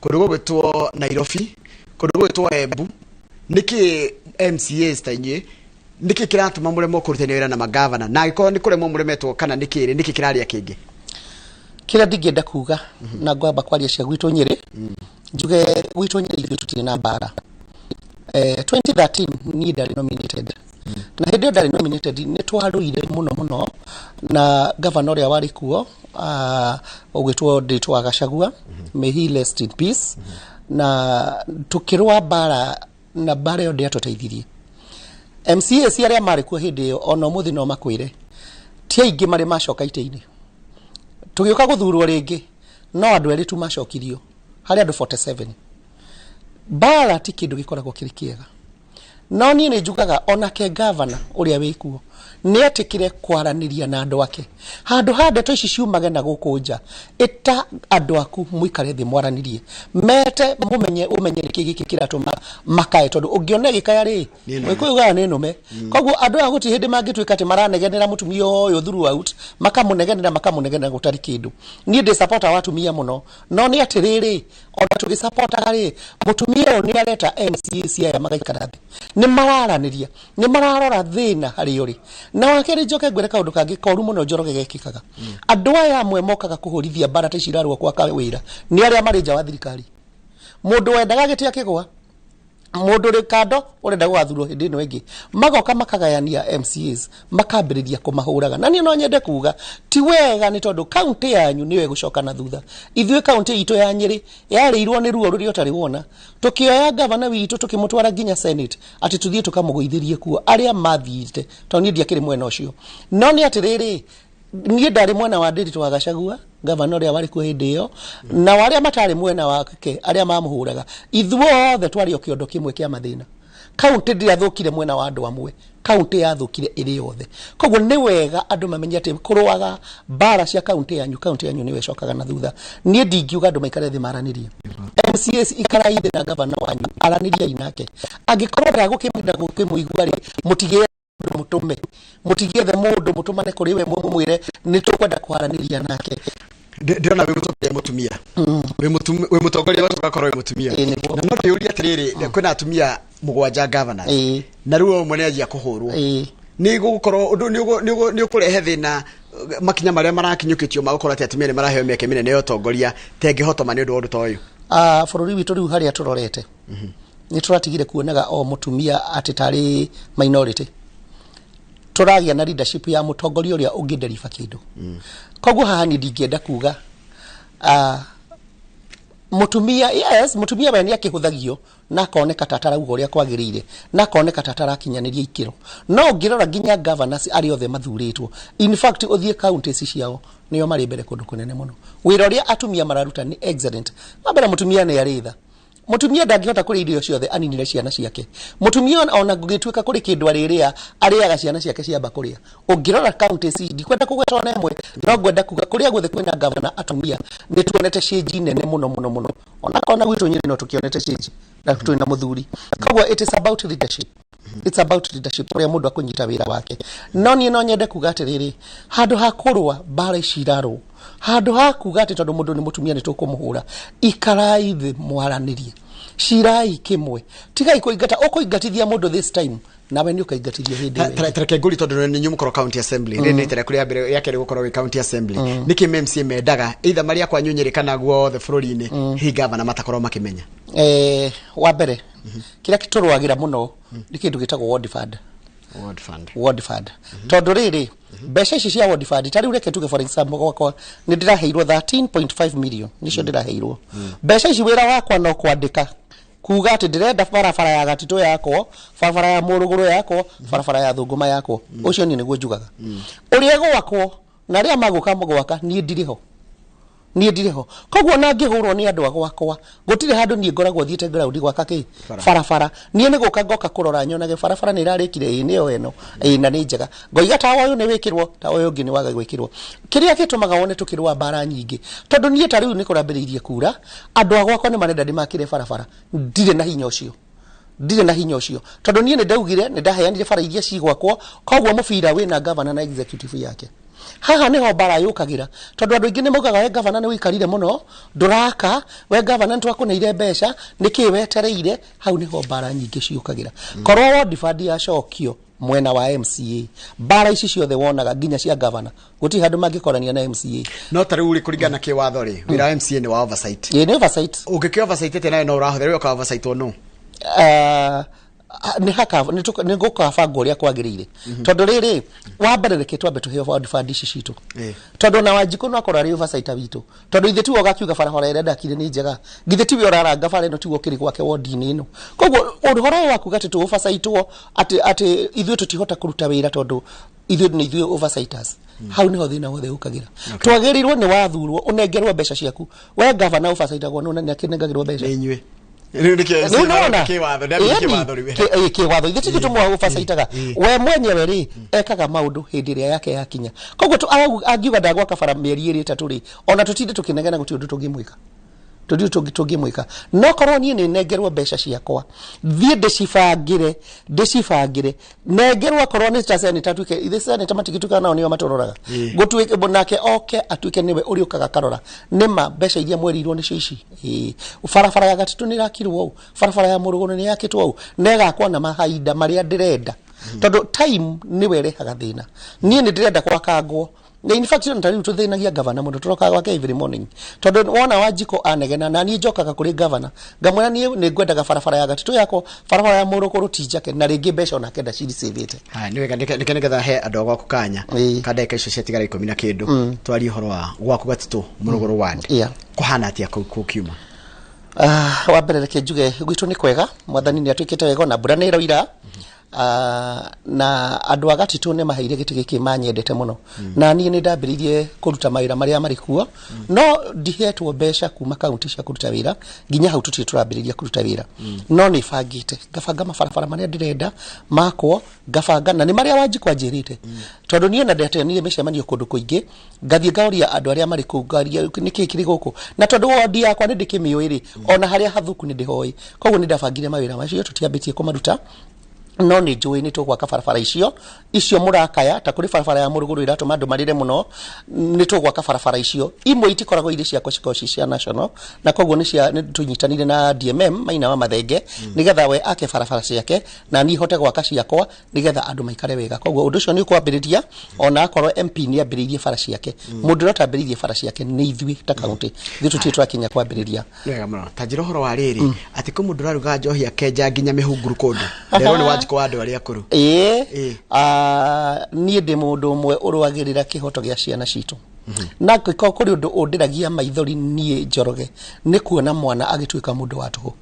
kũndũ gũgwĩtwo Nairobi, kũndũ gũgwĩtwo Embu, nĩkĩ MCAs ta inyuĩ nĩkĩ kĩratũma mũremwo kũrutithania wĩra na magavana, na angĩkorwo nĩ kũremwo mũremetwo kana nĩkĩ nĩkĩ kĩraria kĩngĩ? Kĩrĩa ndingĩenda kuga na ngwamba kwaria cia gwitũ Nyĩrĩ, njuge gwitũ Nyĩrĩ ithuĩ tũtirĩ na mbara. 2013 niĩ ndarĩ nominated, na hĩndĩ ĩyo ndarĩ nominated nĩ twarũire mũno mũno na gavana ũrĩa warĩ kuo ũgwĩtwo Ndĩtũ wa Gachagua, may he rest in peace, na tũkĩrũa mbara na mbara ĩyo ndĩatũteithirie. MCAs arĩa marĩ kuo hĩndĩ ĩyo ona ũmũthĩ no makwĩre ti aingĩ marĩ macoka itĩ-inĩ. Tũgĩũka gũthurwo rĩngĩ no andũ erĩ tu macokirio harĩ andũ 47. Mbara ti kĩndũ gĩkoragwo kĩrĩ kĩega, no niĩ nĩ njugaga onake gavana ũrĩa wĩkuo nĩ etĩkĩre kwaranĩria na andũ ake, handũ ha ndeto ici ciumage na gũkũ nja, ĩta andũ aku mũikare thĩ mwaranĩrie, mete mũmenye ũmenye nĩkĩ gĩkĩ kĩratũma makae, tondũ ũngĩona gĩkaya rĩ Mũgĩkũyũ ugaga nĩ nũme. Koguo andũ aya gũtirĩ hĩndĩ mangĩtuĩka atĩ maranegenera mũtumia ũyũ throughout, makamunegenera gũtarĩ kĩndũ. Niĩ ndĩ supporter wa atumia mũno, no nĩ atĩrĩrĩ, ona tũgĩsupportaga rĩ, mũtumia ũyũ nĩ areta MCAs aya magaikara thĩ, nĩ mararanĩria, nĩ mararora thĩna harĩa ũrĩ. Na wa kerĩ njoke ngwĩre kaũndũ kangĩ koru mũno Njoroge gekĩkaga. Andũ aya amwe mokaga kũhũrithia mbara ta ici irarũa kwa wĩra nĩ arĩa marĩ nja wa thirikari. Mũndũ wendaga gĩtĩ akĩgũa, mũndũ ũrĩ kando ũrenda gũgathurwo hĩndĩ ĩno ĩngĩ, magoka makagayania MCAs makambĩrĩria kũmahũraga. Na niĩ no nyende kuga ti wega, nĩ tondũ kaunti yanyu nĩyo ĩgũcoka na thutha. Ithuĩ kaunti itũ ya Nyĩrĩ yarĩirwo nĩ ruo rũrĩa ũtarĩ wona, tũkĩoya gavana witũ tũkĩmũtwara nginya Senate atĩ tũthiĩ tũkamũgũithĩrie kuo arĩa mathiĩte, tondũ niĩ ndiakĩrĩ mwena ũcio. No nĩ atĩrĩrĩ, niĩ ndarĩ mwena wa Ndĩritũ wa Gachagua Gavana ũrĩa warĩ kuo hĩndĩ ĩyo na arĩa matarĩ mwena wake arĩa mamũhũraga, ithuothe twarĩ o kĩondo kĩmwe kĩa mathĩna. Kaunti ndĩrathũkire mwena wa andũ amwe, kaunti yathũkire ĩrĩ yothe. Koguo nĩ wega andũ mamenye atĩ kũrũaga mbara cia kaunti yanyu, kaunti yanyu nĩyo ĩcokaga na thutha. Niĩ ndingiuga andũ maikare thĩ maranĩrie. MCAs ikarai thĩ na gavana wanyu, aranĩriai nake. Angĩkorwo ndagũkĩmwenda gũkĩmũigua rĩ, mũtigĩe mũndũ mũtũme, mũtigĩethe mũndũ mũtũmane kũrĩ we mũmwĩre nĩ tũkwenda kwaranĩria nake. Ndĩrona wĩ mũtongoria mũtumia, wĩ mũtongoria wacoka ũgakorwo wĩ mũtumia, na no ndĩũrie atĩrĩrĩ, kwĩna atumia 7 governors na rĩu ũmwe nĩ anjia kũhũrwo, nĩ gũgũkorwo ũndũ nĩ ũkũrehe thĩna makinya marĩa marakinyũkĩtio ma gũkorwo atĩ atumia nĩ maraheo mĩeke mĩnene ya ũtongoria tengĩhotoma nĩ ũndũ wa ũndũ ta ũyũ? Bũrũri witũ rĩu harĩa tũrorete nĩ tũratigire kuonaga o mũtumia atĩ tarĩ minority. Tũragĩa na leadership ya mũtongoria ũrĩa ũngĩnderiba kĩndũ. Koguo haha niĩ ndingĩenda kuga mũtumia, yes, mũtumia we nĩ akĩhũthagio na akoneka ta atarauga ũrĩa kwagĩrĩire na akoneka ta atarakinyanĩria ikĩro, no ũngĩrora nginya governors arĩa othe mathurĩtwo, in fact ũthiĩ counties ciao nĩo marĩ mbere kũndũ kũnene mũno. Wĩra ũrĩa atumia mararuta nĩ excellent. Wa mbere, mũtumia nĩ arĩ tha. Mũtumia ndangĩhota kũrĩa irio ciothe aninire ciana ciake. Mũtumia ona gũgĩtuĩka kũrĩ kĩndũ arĩrĩa, arĩaga ciana ciake ciamba kũrĩa. Ũngĩrora counties, ndikwenda kũgweta ona ĩmwe, no ngwenda kuga kũrĩa guothe kwĩna governor atumia nĩ tuonete change nene mũno mũno mũno. Ona kona gwitũ Nyĩrĩ no tũkĩonete change na twĩna mũthuri. Koguo it is about leadership. It's about leadership ũrĩa mũndũ akũnyita wĩra wake. No niĩ no nyende kuga atĩrĩrĩ, handũ ha kũrũa mbara ici irarũo, handũ ha kuga atĩ tondũ mũndũ nĩ mũtumia nĩ tũkũmũhũra, ikarai thĩ mwaranĩrie, cirai kĩmwe, tigai kũingata. Ũkũingatithia mũndũ this time, nawe nĩ ũkaingatithio hĩndĩ ĩyo ĩngĩ. Tareke ngũri, tondũ nĩ inyuĩ mũkorwo county assembly, rĩrĩ nĩ rita rĩaku rĩa mbere, rĩa kerĩ gũkorwo wĩ county assembly, nĩkĩ MCA mendaga either marĩa kwanyu Nyĩrĩ kana guothe bũrũri-inĩ hihi gavana matakorwo makĩmenya? Wa mbere, kĩrĩa tũrũagĩra mũno nĩ kĩndũ gĩtagwo ward fund. Ward fund. Ward fund, tondũ rĩrĩ, mbeca ici cia ward fund, ta rĩu reke tuge for example gwakwa nĩ ndĩraheirwo 13.5 million, nĩcio ndĩraheirwo mbeca ici. Wĩra wakwa no kwandĩka kuga atĩ ndĩrenda barabara ya Gatitũ yakwo, barabara ya Mũrũgũrũ yakwo, barabara ya Thũngũma yakwo. Ũcio niĩ nĩguo njugaga ũrĩa gwakwo, na arĩa magũka gwaka niĩ ndirĩ ho, niĩ ndirĩ ho. Koguo na ngĩhũrwo nĩ andũ a gwakwa, gũtirĩ handũ niĩ ngoragwo thiĩte ground gwaka kĩ barabara. Niĩ nĩ gũka ngoka kũrora nyonage barabara nĩ ĩrarĩkire, ĩĩ nĩyo ĩno, ĩĩ na nĩ njega, ngoiga tawa ũyũ nĩ wĩkĩrwo, tawa ũyũ ũngĩ nĩ waga gwĩkĩrwo. Kĩrĩa gĩtũmaga wone tũkĩrũa mbara nyingĩ, tondũ niĩ ta rĩu nĩ kũrambĩrĩirie kura, andũ a gwakwa nĩ marenda ndĩmakĩre barabara, ndirĩ na hinya ũcio, ndirĩ na hinya ũcio, tondũ niĩ nĩ ndaugire nĩ ndaheanire bara iria cigwakwo. Koguo mũbira wĩna gavana na executive yake. Haha niho mbara yũkagĩra, tondũ andũ aingĩ nĩ maugaga we gavana nĩ ũikarire mũno ndũraka, we gavana nĩ twakũneire mbeca, nĩkĩ wetereire? Hau niho mbara nyingĩ ciũkagĩra. Korwo ward fund yacokio mwena wa MCA, mbara ici ciothe wonaga nginya cia gavana gũtirĩ handũ mangĩkorania na MCA. No ta rĩu rĩ, kũringana na kĩwatho rĩ, wĩra wa MCA nĩ wa oversight. Ĩĩ, nĩ oversight. Ũngĩkĩ oversight atĩa nawe no ũrahũthĩra rĩu ũka oversight no Nĩ haka nĩ gũkabangwo ũrĩa kwagĩrĩire, tondũ rĩrĩ, wa mbere reke twambe tũheo ward fund ici citũ, tondũ ona Wanjikũ no akorwo arĩ oversight witũ, tondũ ithe tiwe ũgakiuga barabara ĩrĩa ndakire nĩ njega, githĩ tiwe ũraranga bara ĩno, tiwe ũkĩrĩ gwake wodi-inĩ ĩno. Koguo ũhoro ũyũ wa kuga atĩ tũ oversight-wo atĩ ithuĩ tũtihota kũruta wĩra tondũ ithuĩ nĩ ithuĩ oversighters, hau niho thĩna wothe ũkagĩra. Twagĩrĩirwo nĩ wathurwo ũnengerwo mbeca ciaku. We gavana oversight-agwo nũ, na nĩ akĩnengagĩrwo mbeca? Nĩ inyuĩ. Rĩu nĩkĩo Rĩu nĩwona? kĩwatho, ndĩramenya Ĩni, kĩwatho rĩu. Kĩwatho ithuĩ tithuĩ tũmwa oversight-aga. We mwenyewe rĩ, ekaga maũndũ hĩndĩ ĩrĩa yake yakinya. Koguo angiuga ndagwaka bara mĩeri 2 3 rĩ, ona tũtinde tũkĩnegena, gũtirĩ ũndũ tũngĩmwĩka, tũtirĩ tũngĩmwĩka. No korwo niĩ nĩ nengerwo mbeca ciakwa, thiĩ ndĩcibangĩre, nengerwo akorwo nĩ ta senator, tuike ithe senator matigĩtuĩkaga nao nĩo matũroraga, gũtuĩke nake oke atuĩke nĩwe ũrĩũkaga akarora nĩma mbeca iria mwerirwo nĩcio ici. Ĩĩ, barabara ya Gatitũ nĩ ĩrakirwo ũũ, barabara ya Mũrũgũrũ nĩ yakĩtwo ũũ, na ĩgakwo na mahinda marĩa ndĩrenda, tondũ time nĩwe ĩrehaga thĩna. Niĩ nĩ ndĩrenda gwakangwo, na in fact ona ta rĩu tũthĩnagia gavana mũno, tũrokaga gwake every morning, tondũ wona Wanjikũ anegena na niĩ njokaga kũrĩ gavana ngamwĩra niĩ nĩ ngwendaga barabara ya Gatitũ yakwo, barabara ya Mũrũgũrũ ti njake, na rĩngĩ mbeca onake ndaciricĩvĩte. Haya, nĩ wega, nĩke nĩgetha he andũ a gwaku kanya ka ndagĩka icio ciatigara 10 na kĩndũ, twarie ũhoro wa gwaku Gatitũ Mũrũgũrũ ward. Kũhana atĩa kũu kiuma? Wa mbere reke njuge gwitũ nĩ kwega, mwathani nĩ atuĩkĩte wega, ona mbura nĩ ĩroira. Na andũ a Gatitũ nĩ maheire gĩtĩ gĩkĩ manyendete mũno, na niĩ nĩ ndambĩrĩirie kũruta mawĩra marĩa marĩ kuo, no ndihetwo mbeca kuma kaunti cia kũruta wĩra. Nginya hau tũtirĩ tũrambĩrĩria kũruta wĩra, no nĩ bangĩte ngabanga mabarabara marĩa ndĩrenda makwo, ngabanga na nĩ marĩa Wanjikũ anjĩrĩte, tondũ niĩ na ndeteanire mĩcemanio kũndũ kũingĩ, ngathiĩ ngaũria andũ arĩa marĩ kũu, ngaria nĩkĩ kĩrĩ gũkũ, na tondũ wondi yakwa nĩ ndĩkĩmĩũĩ rĩ, ona harĩa hathuku nĩ ndĩhoĩ. Koguo nĩ ndabangire mawĩra macio, tũtiambĩtie kũmaruta, no nĩ njũĩ nĩ tũgwaka barabara icio icio mũrakaya. Ta kũrĩ barabara ya Mũrũgũrũ ĩratũma andũ marĩre mũno, nĩ tũgwaka barabara icio. Imwe itikoragwo irĩ ciakwa, cikoragwo ci cia national, na koguo nĩ tũnyitanire na DMM Maina wa Mathenge, nĩgetha we ake barabara ciake na niĩ hote gwaka ciakwa, nĩgetha andũ maikare wega. Koguo ũndũ ũcio nĩ ũkwambĩrĩria, ona akorwo MP nĩ ambĩrĩirie bara ciake. Mũndũ ũrĩa ũtambĩrĩirie bara ciake nĩ ithuĩ ta kaunti, ithuĩ tũtirĩ tũrakinya kwambĩrĩria. Wega mũno. Ta njĩra ũhoro wa rĩrĩ, atĩ kwĩ mũndũ ũraruga njohi akenja nginya mĩhunguru kũndũ, nderwo nĩ Wanjikũ wa andũ arĩa akũrũ. Ĩĩ, niĩ ndĩ mũndũ ũmwe ũrũagĩrĩra kĩhoto gĩa ciana citũ, na angĩkorwo kũrĩ ũndũ ũndĩragia maithori niĩ Njoroge, nĩ kuona mwana agĩtuĩka mũndũ wa tũhũ.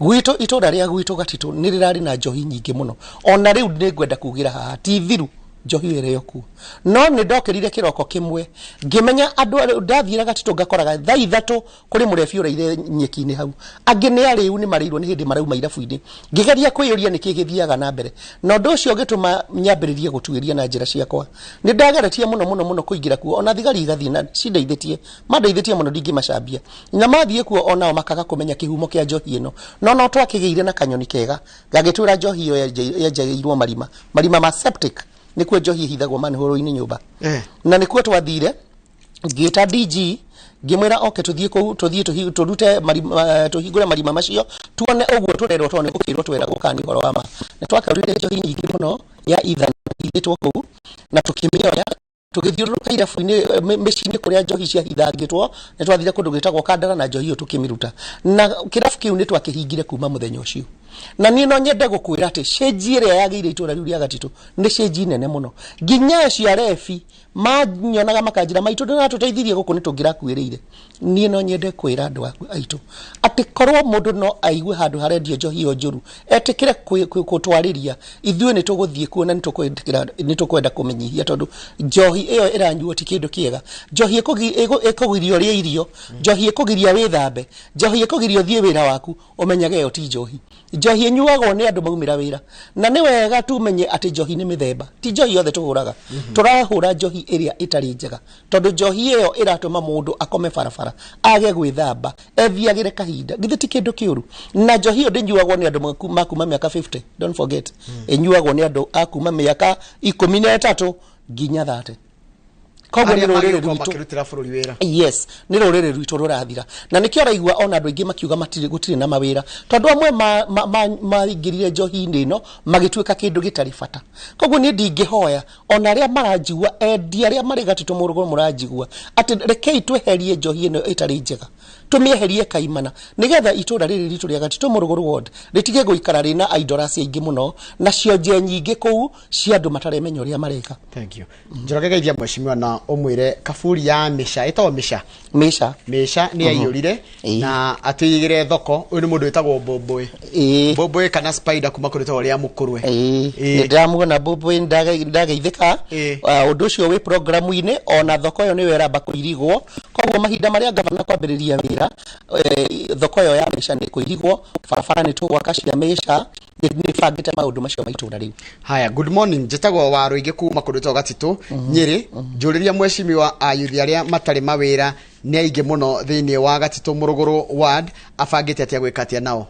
Gwitũ, itũra rĩa gwitũ Gatitũ nĩ rĩrarĩ na njohi nyingĩ mũno. Ona rĩu nĩ ngwenda kugĩra haha ti thiru njohi ĩrĩ kuo, no nĩ ndokĩrire kĩroko kĩmwe ngĩmenya andũ ndathiĩra Gatitũ ngakoraga thaa 3 kũrĩ mũrebi ũraire nyeki-inĩ hau, angĩ nĩ arĩu, nĩ marĩirwo nĩ hĩndĩ marauma irabu-inĩ. Ngĩgeria kwĩyũria nĩkĩ gĩthiaga na mbere, na ũndũ ũcio ũgĩtũma nyambĩrĩrie gũtuĩria na njĩra ciakwa. Nĩ ndageretie mũno mũno mũno kũingĩra kuo, ona thigari igathiĩ na cindeithĩtie, mandeithĩtie mũno, ndingĩmacambia, na mathiĩ kuo onao makaga kũmenya kĩhumo kĩa njohi ĩno. No twakĩgĩire na kanyoni kega gagĩtwĩra njohi ĩyo yenjeirwo marima, marima ma septic, nĩkuo njohi ĩhithagwo manhole-inĩ nyũmba. Na nĩkuo twathire, ngĩta DG ngĩmwĩra oke tũthiĩ kũu, tũthiĩ tũrute marima, tũhingũre marima macio tuone ũguo tũrerwo, tondũ nĩ gũkĩrwo tweragwo kana nĩ ũhoro wa ma. Nĩ twakarurire njohi nyingĩ mũno ya ithano ithĩtwo kũu, na tũkĩmĩoya tũgĩthiũrũrũka irabu-inĩ, mĩciĩ-inĩ kũrĩa njohi ciahithangĩtwo. Nĩ twathire kũndũ gwĩtagwo Kandara na njohi ĩyo tũkĩmĩruta, na kĩrabu kĩu nĩ twakĩhingire kuma mũthenya ũcio. Na niĩ no nyende gũkwĩra atĩ cenji ĩrĩa yagĩire itũra rĩu rĩa Gatitũ nĩ cenji nene mũno, nginya acio arebi manyonaga makanjĩra maitũ ndũratũteithirie gũkũ nĩ tũngĩrakuĩrĩire. Niĩ no nyende kwĩra andũ aitũ atĩ korwo mũndũ no aigue handũ harendio njohi ĩyo njũru, etĩkĩre gũtwarĩria ithuĩ, nĩ tũgũthiĩ kuo na nĩ tũkwenda kũmĩnyihia, tondũ njohi ĩyo ĩranyuo ti kĩndũ kĩega. Njohi ĩkũgiria ũrĩe irio, njohi ĩkũgiria wĩthambe, njohi ĩkũgiria ũthiĩ wĩra waku, ũmenyage ĩyo ti njohi. Njohi ĩnyuagwo nĩ andũ maumĩra wĩra, na nĩ wega tumenye atĩ njohi nĩ mĩthemba, ti njohi yothe tũhũraga. Tũrahũra njohi ĩrĩa ĩtarĩ njega, tondũ njohi ĩyo ĩratũma mũndũ akome barabara, age gwĩthamba, ethiagĩre kahinda. Githĩ ti kĩndũ kĩũru? Na njohi ĩyo ndĩnyuagwo nĩ andũ makuma mĩaka 50, don't forget, ĩnyuagwo nĩ andũ a kuma mĩaka 13 nginya 30. Koguo nĩ Arĩa rũrĩrĩ magĩũka rwitũ makĩrutĩra bũrũri wĩra. Yes, nĩ rũrĩrĩ rwitũ rũrathira, na nĩkĩo ũraigua ona andũ aingĩ makiuga matirĩ, gũtirĩ na mawĩra, tondũ amwe maingĩrire njohi-inĩ ĩno magĩtuĩka kĩndũ gĩtarĩ bata. Koguo niĩ ndingĩhoya ona arĩa maranjigua, endia arĩa marĩ Gatitũ Mũrũgũrũ mũranjigua, atĩ rekei tweherie njohi ĩno ĩtarĩ njega, tũmĩeherie kaimana, nĩgetha itũra rĩrĩ ritũ rĩa Gatitũ Mũrũgũrũ ward rĩtige gũikara rĩna idolasi aingĩ mũno na cionje nyingĩ kũu cia andũ mataremenya ũrĩa mareka. Thank you. Njoroge, geithia mheshimiwa na ũmwĩre kaburi ya Mĩca, ĩtagwo Mĩca. Mĩca. Mĩca nĩ yaiyũrire na atũigĩre thoko. Ũyũ nĩ mũndũ wĩtagwo Mbũmbũĩ. Mbũmbũĩ kana Spider kuma kũrĩ rĩtagwo rĩa Mũkũrwe. Nĩ ndĩramuona Mbũmbũĩ, ndageithĩka. Ũndũ ũcio wĩ programu-inĩ, ona thoko ĩyo nĩyo ĩramba kũirigwo. Koguo mahinda marĩa gavana kwambĩrĩria wĩra, thoko ĩyo ya Mĩca nĩ kũirigwo, barabara nĩ tũgwaka cia Mĩca, nĩ bangĩte maũndũ macio ma itũra rĩu. Haya, good morning, njĩtagwo wa Rũingĩ kuma kũndũ gwĩtagwo Gatitũ, Nyĩrĩ. Njũrĩria mheshimiwa, ayuthi arĩa matarĩ mawĩra nĩ aingĩ mũno thĩinĩ wa Gatitũ Mũrũgũrũ ward, abangĩte atĩa gwĩka atĩa nao?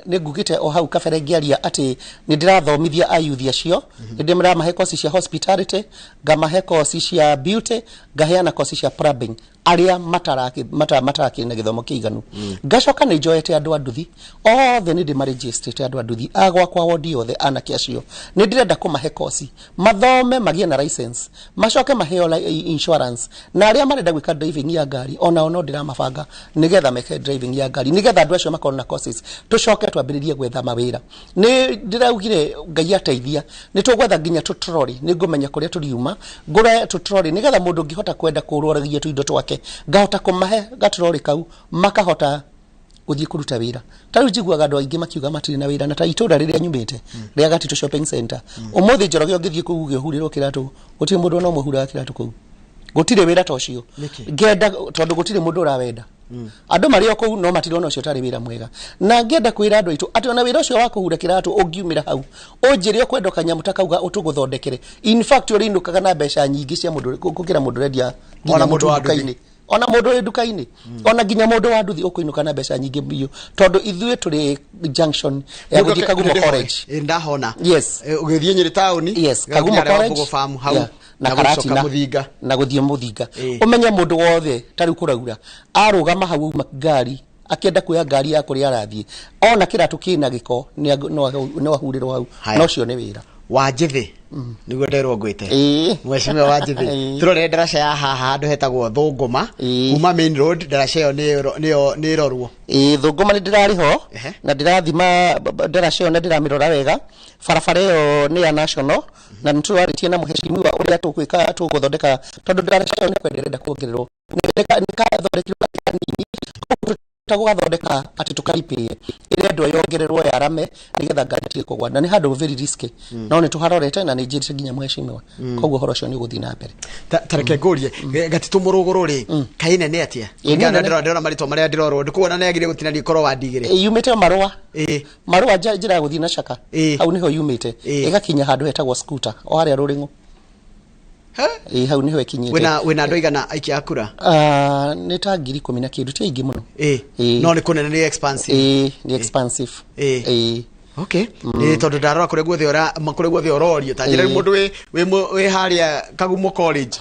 Nĩ ngugĩte o hau kabere ngĩaria atĩ nĩ ndĩrathomithia ayuthi acio, nĩ ndĩramahe kosi cia hospitality, ngamahe kosi cia beauty, ngaheana kosi cia plumbing arĩa matarakĩrĩ na gĩthomo kĩiganu. Ngacoka nĩ njoete andũ a nduthi othe, nĩ ndĩmarĩnjĩstĩte andũ a nduthi a gwakwa wondi yothe, anake acio nĩ ndĩrenda kũmahe kosi mathome magĩe na license, macoke maheo insurance, na arĩa marenda gwĩka driving ya ngari onao no ndĩramabanga nĩgetha meke driving ya ngari, nĩgetha andũ acio makorwo na courses, tũcoke twambĩrĩrie gwetha mawĩra. Nĩ ndĩraugire Ngai ateithia nĩ tũgwetha nginya tũtrori, nĩ ngũmenya kũrĩa tũriuma ngũre tũtrori, nĩgetha mũndũ ũngĩhota kwenda kũrwaragia tũindo twake ngahota kũmahe gatrori kau makahota. Gũthiĩ kũruta wĩra, ta rĩu njiguaga andũ aingĩ makiuga matirĩ na wĩra, na ta itũra rĩrĩa nyumĩte rĩa Gatitũ Shopping Center, ũmũthĩ Njoroge ũngĩthiĩ kũu uge ũhurĩrwo kĩratũ, gũtirĩ mũndũ ona ũmwe ũhuraga kĩratũ kũu. Gũtirĩ wĩra ta ũcio. Nĩkĩ? Ngenda tondũ gũtirĩ mũndũ ũrawenda. Andũ marĩ o kũu no matirona ũcio tarĩ wĩra mwega. Na ngĩenda kwĩra andũ aitũ atĩ ona wĩra ũcio wa kũhura kĩratũ ũngiumĩra hau, ũnjĩre ũkwenda kanyamũ ta kauga ũtũgũthondekere, in fact ũrĩinũkaga na mbeca nyingĩ cia mũndũ gũkĩra mũndũ ũrendia nginya Ona mũndũ mũtu wa nduthi. nduka-inĩ, ona mũndũ ũrĩ nduka-inĩ, ona nginya mũndũ wa nduthi ũkũinũka na mbeca nyingĩ biũ, tondũ ithuĩ tũrĩ junction ya gũthiĩ Kagumo College. Ndahona. Yes. Ũgĩthiĩ Nyĩrĩ taũni. Yes, Kagumo College. Farm hau. Yeah. Na na gũcoka Karatina. Mũthinga. Na gũthiĩ Mũthinga. Ũmenye mũndũ wothe ta rĩu kũraura arũgama hau auma ngari akĩenda kuoya ngari ya kũrĩa arathiĩ, ona kĩratũ kĩna gĩko no ahurĩrwo hau. Haya. Na ũcio nĩ wĩra. Wanjĩthĩ nĩguo nderwo ngwĩte mheshimiwa Wanjĩthĩ. Tũrore ndaraca ya haha handũ hetagwo Thũngũma kuma main road, ndaraca ĩyo nĩyo nĩ ĩrorwo. Ĩĩ, Thũngũma nĩ ndĩrarĩ ho na ndĩrathima ndaraca ĩyo na ndĩramĩrora wega. Barabara ĩyo nĩ ya national na nĩ tũrarĩtie na mũheshimiwa ũrĩa tũgwĩka tũgũthondeka, tondũ ndaraca ĩyo nĩ kwenda ĩrenda kuongererwo. Nĩ kathondekirwo kanini, koguo tũgũgathondeka atĩ tũkaripĩe, ĩrendwo yongererwo yarame nĩgetha ngari itige kũgwa, na nĩ handũ very risky. No nĩ tũharorete na nĩ njĩrĩte nginya mũheshimiwa. Koguo ũhoro ũcio nĩ ũgũthiĩ na mbere. Ta reke ngũrie, Gatitũ mũrũgũrũ rĩ, kaĩ nene atĩa? Ĩ, nĩ Ngana nene. ndĩrona marĩtwa marĩa ndĩrorwo ndikuona nĩ yagĩrĩire gũtinanio ĩkorwo wandi igĩrĩ. Ĩ, yumĩte marũa marũa njĩra ya gũthiĩ na caka hau nĩho yumĩte ĩgakinya handũ hetagwo Scooter o harĩa Rũrĩng'ũ. Ĩ, hau nĩho ĩkinyĩte. Wĩna andũ aigana aikia a kura? Ah, nĩ ta 10,000 na kĩndũ, ti aingĩ mũno. Ĩ, no nĩ kũnene, nĩ expansive. Ĩ, nĩ expansive. Ĩ. Okay, nĩ tondũ ndarora kũrĩa guothe kũrĩa guothe ũrorio, ta njĩra mũndũ wĩ harĩa Kagumo College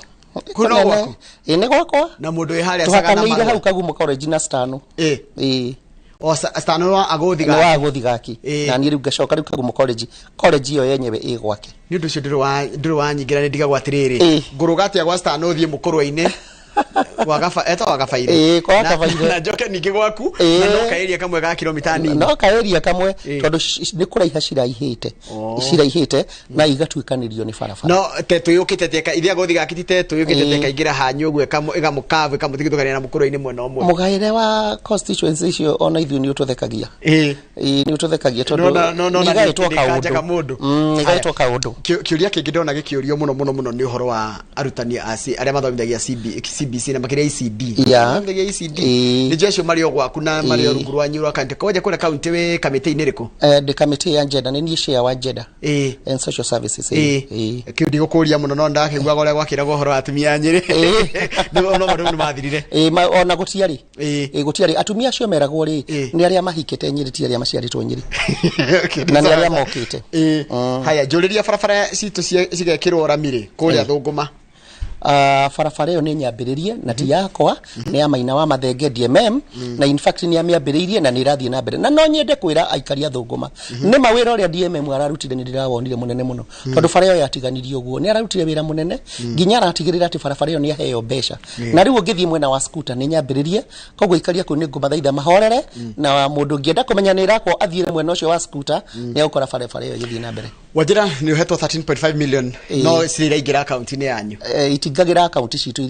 kũu no Kũnene. gwaku? Ĩ, nĩ gwakwa. Na mũndũ wĩ harĩa Sagana Tũhakanĩire hau Marũa. Kagumo College na Stano. Ĩ. O Stano wa agũthi Nĩ gaki. wa agũthi gaki. Na niĩ rĩu ngacoka rĩu Kagumo College, college ĩyo yenyewe ĩ gwake. Nĩ ũndũ ũcio ndũrĩ wanyingĩra, nĩ ndigagwo atĩrĩrĩ, ngũrũga atĩa gwa Stano thiĩ mũkũrwe-inĩ gwa Gaba, etagwo Gabaire? Ĩ, kwa Gabaire. Na njoke ningĩ gwaku, na no kaĩria kamwe ga kilomita nini. No kaĩria kamwe, tondũ nĩ kũraiha ciraihĩte. Ciraihĩte na igatuĩkanĩrio nĩ barabara. No tetũ yũkĩte teka ithia gũthi gaki ti tetũ yũkĩte teka ingĩra hanyu ũguo ĩkamũkavu ĩkamũtigithũkania na mũkũrwe-inĩ mwena ũmwe. Mũgaĩre wa constituency icio ona ithuĩ nĩ ũtũthekagia. Ĩ, nĩ ũtũthekagia tondũ No, nĩ igaĩtwo nĩ kanja kaũndũ. kamũndũ. Nĩ igaĩtwo kaũndũ. Kĩũria kĩngĩ ndona gĩkĩũrio mũno mũno mũno nĩ ũhoro wa arutani a arĩa mathomithagia CBC na makĩria ECD. Mathomithagia ECD. Nĩ njũĩ acio marĩ o gwaku na marĩ o rungu rwanyu rwa kaunti. Kwanja kũrĩa kaunti wĩ kamĩtĩ-inĩ ĩrĩkũ? Ndĩ kamĩtĩ ya gender, nĩ niĩ chair wa gender and social services. Ĩ. Kĩu ndigũkũria mũno, no ndakĩiguaga ũrĩa gwakĩragwo ũhoro wa atumia a Nyĩrĩ. No maũndũ nĩ mathirire. Ĩ, ona gũtiarĩ. Ĩ, gũtiarĩ atumia acio meragwo rĩ, nĩ arĩa mahikĩte Nyĩrĩ, ti arĩa maciarĩtwo Nyĩrĩ, na nĩ arĩa mokĩte. Haya, njũrĩria barabara citũ cigekĩrwo rami rĩ kũrĩa Thũngũma? Barabara ĩyo nĩ nyambĩrĩrie na ti yakwa, nĩ ya Maina wa Mathenge DMM, na in fact nĩ amĩambĩrĩirie na nĩ ĩrathiĩ na mbere. Na no nyende kwĩra aikari a Thũngũma, nĩ ma wĩra ũrĩa DMM ararutire nĩ ndĩrawonire mũnene mũno, tondũ bara ĩyo yatiganirio ũguo. Nĩ ararutire wĩra mũnene nginya aratigĩrĩra atĩ barabara ĩyo nĩ aheo mbeca. Na rĩu ũngĩthiĩ mwena wa Scooter nĩ nyambĩrĩrie, koguo aikari a kũu nĩ ngũmathaitha mahorere, na mũndũ ũngĩenda kũmenya nĩ ĩrakwo athiĩre mwena ũcio wa Scooter, nĩ egũkora barabara ĩyo ĩgĩthiĩ na mbere. Wanjĩra nĩ ũhetwo 13.5 million, no cirĩ iraingĩra akaunti-inĩ yanyu? Itingagĩra akaunti citũ,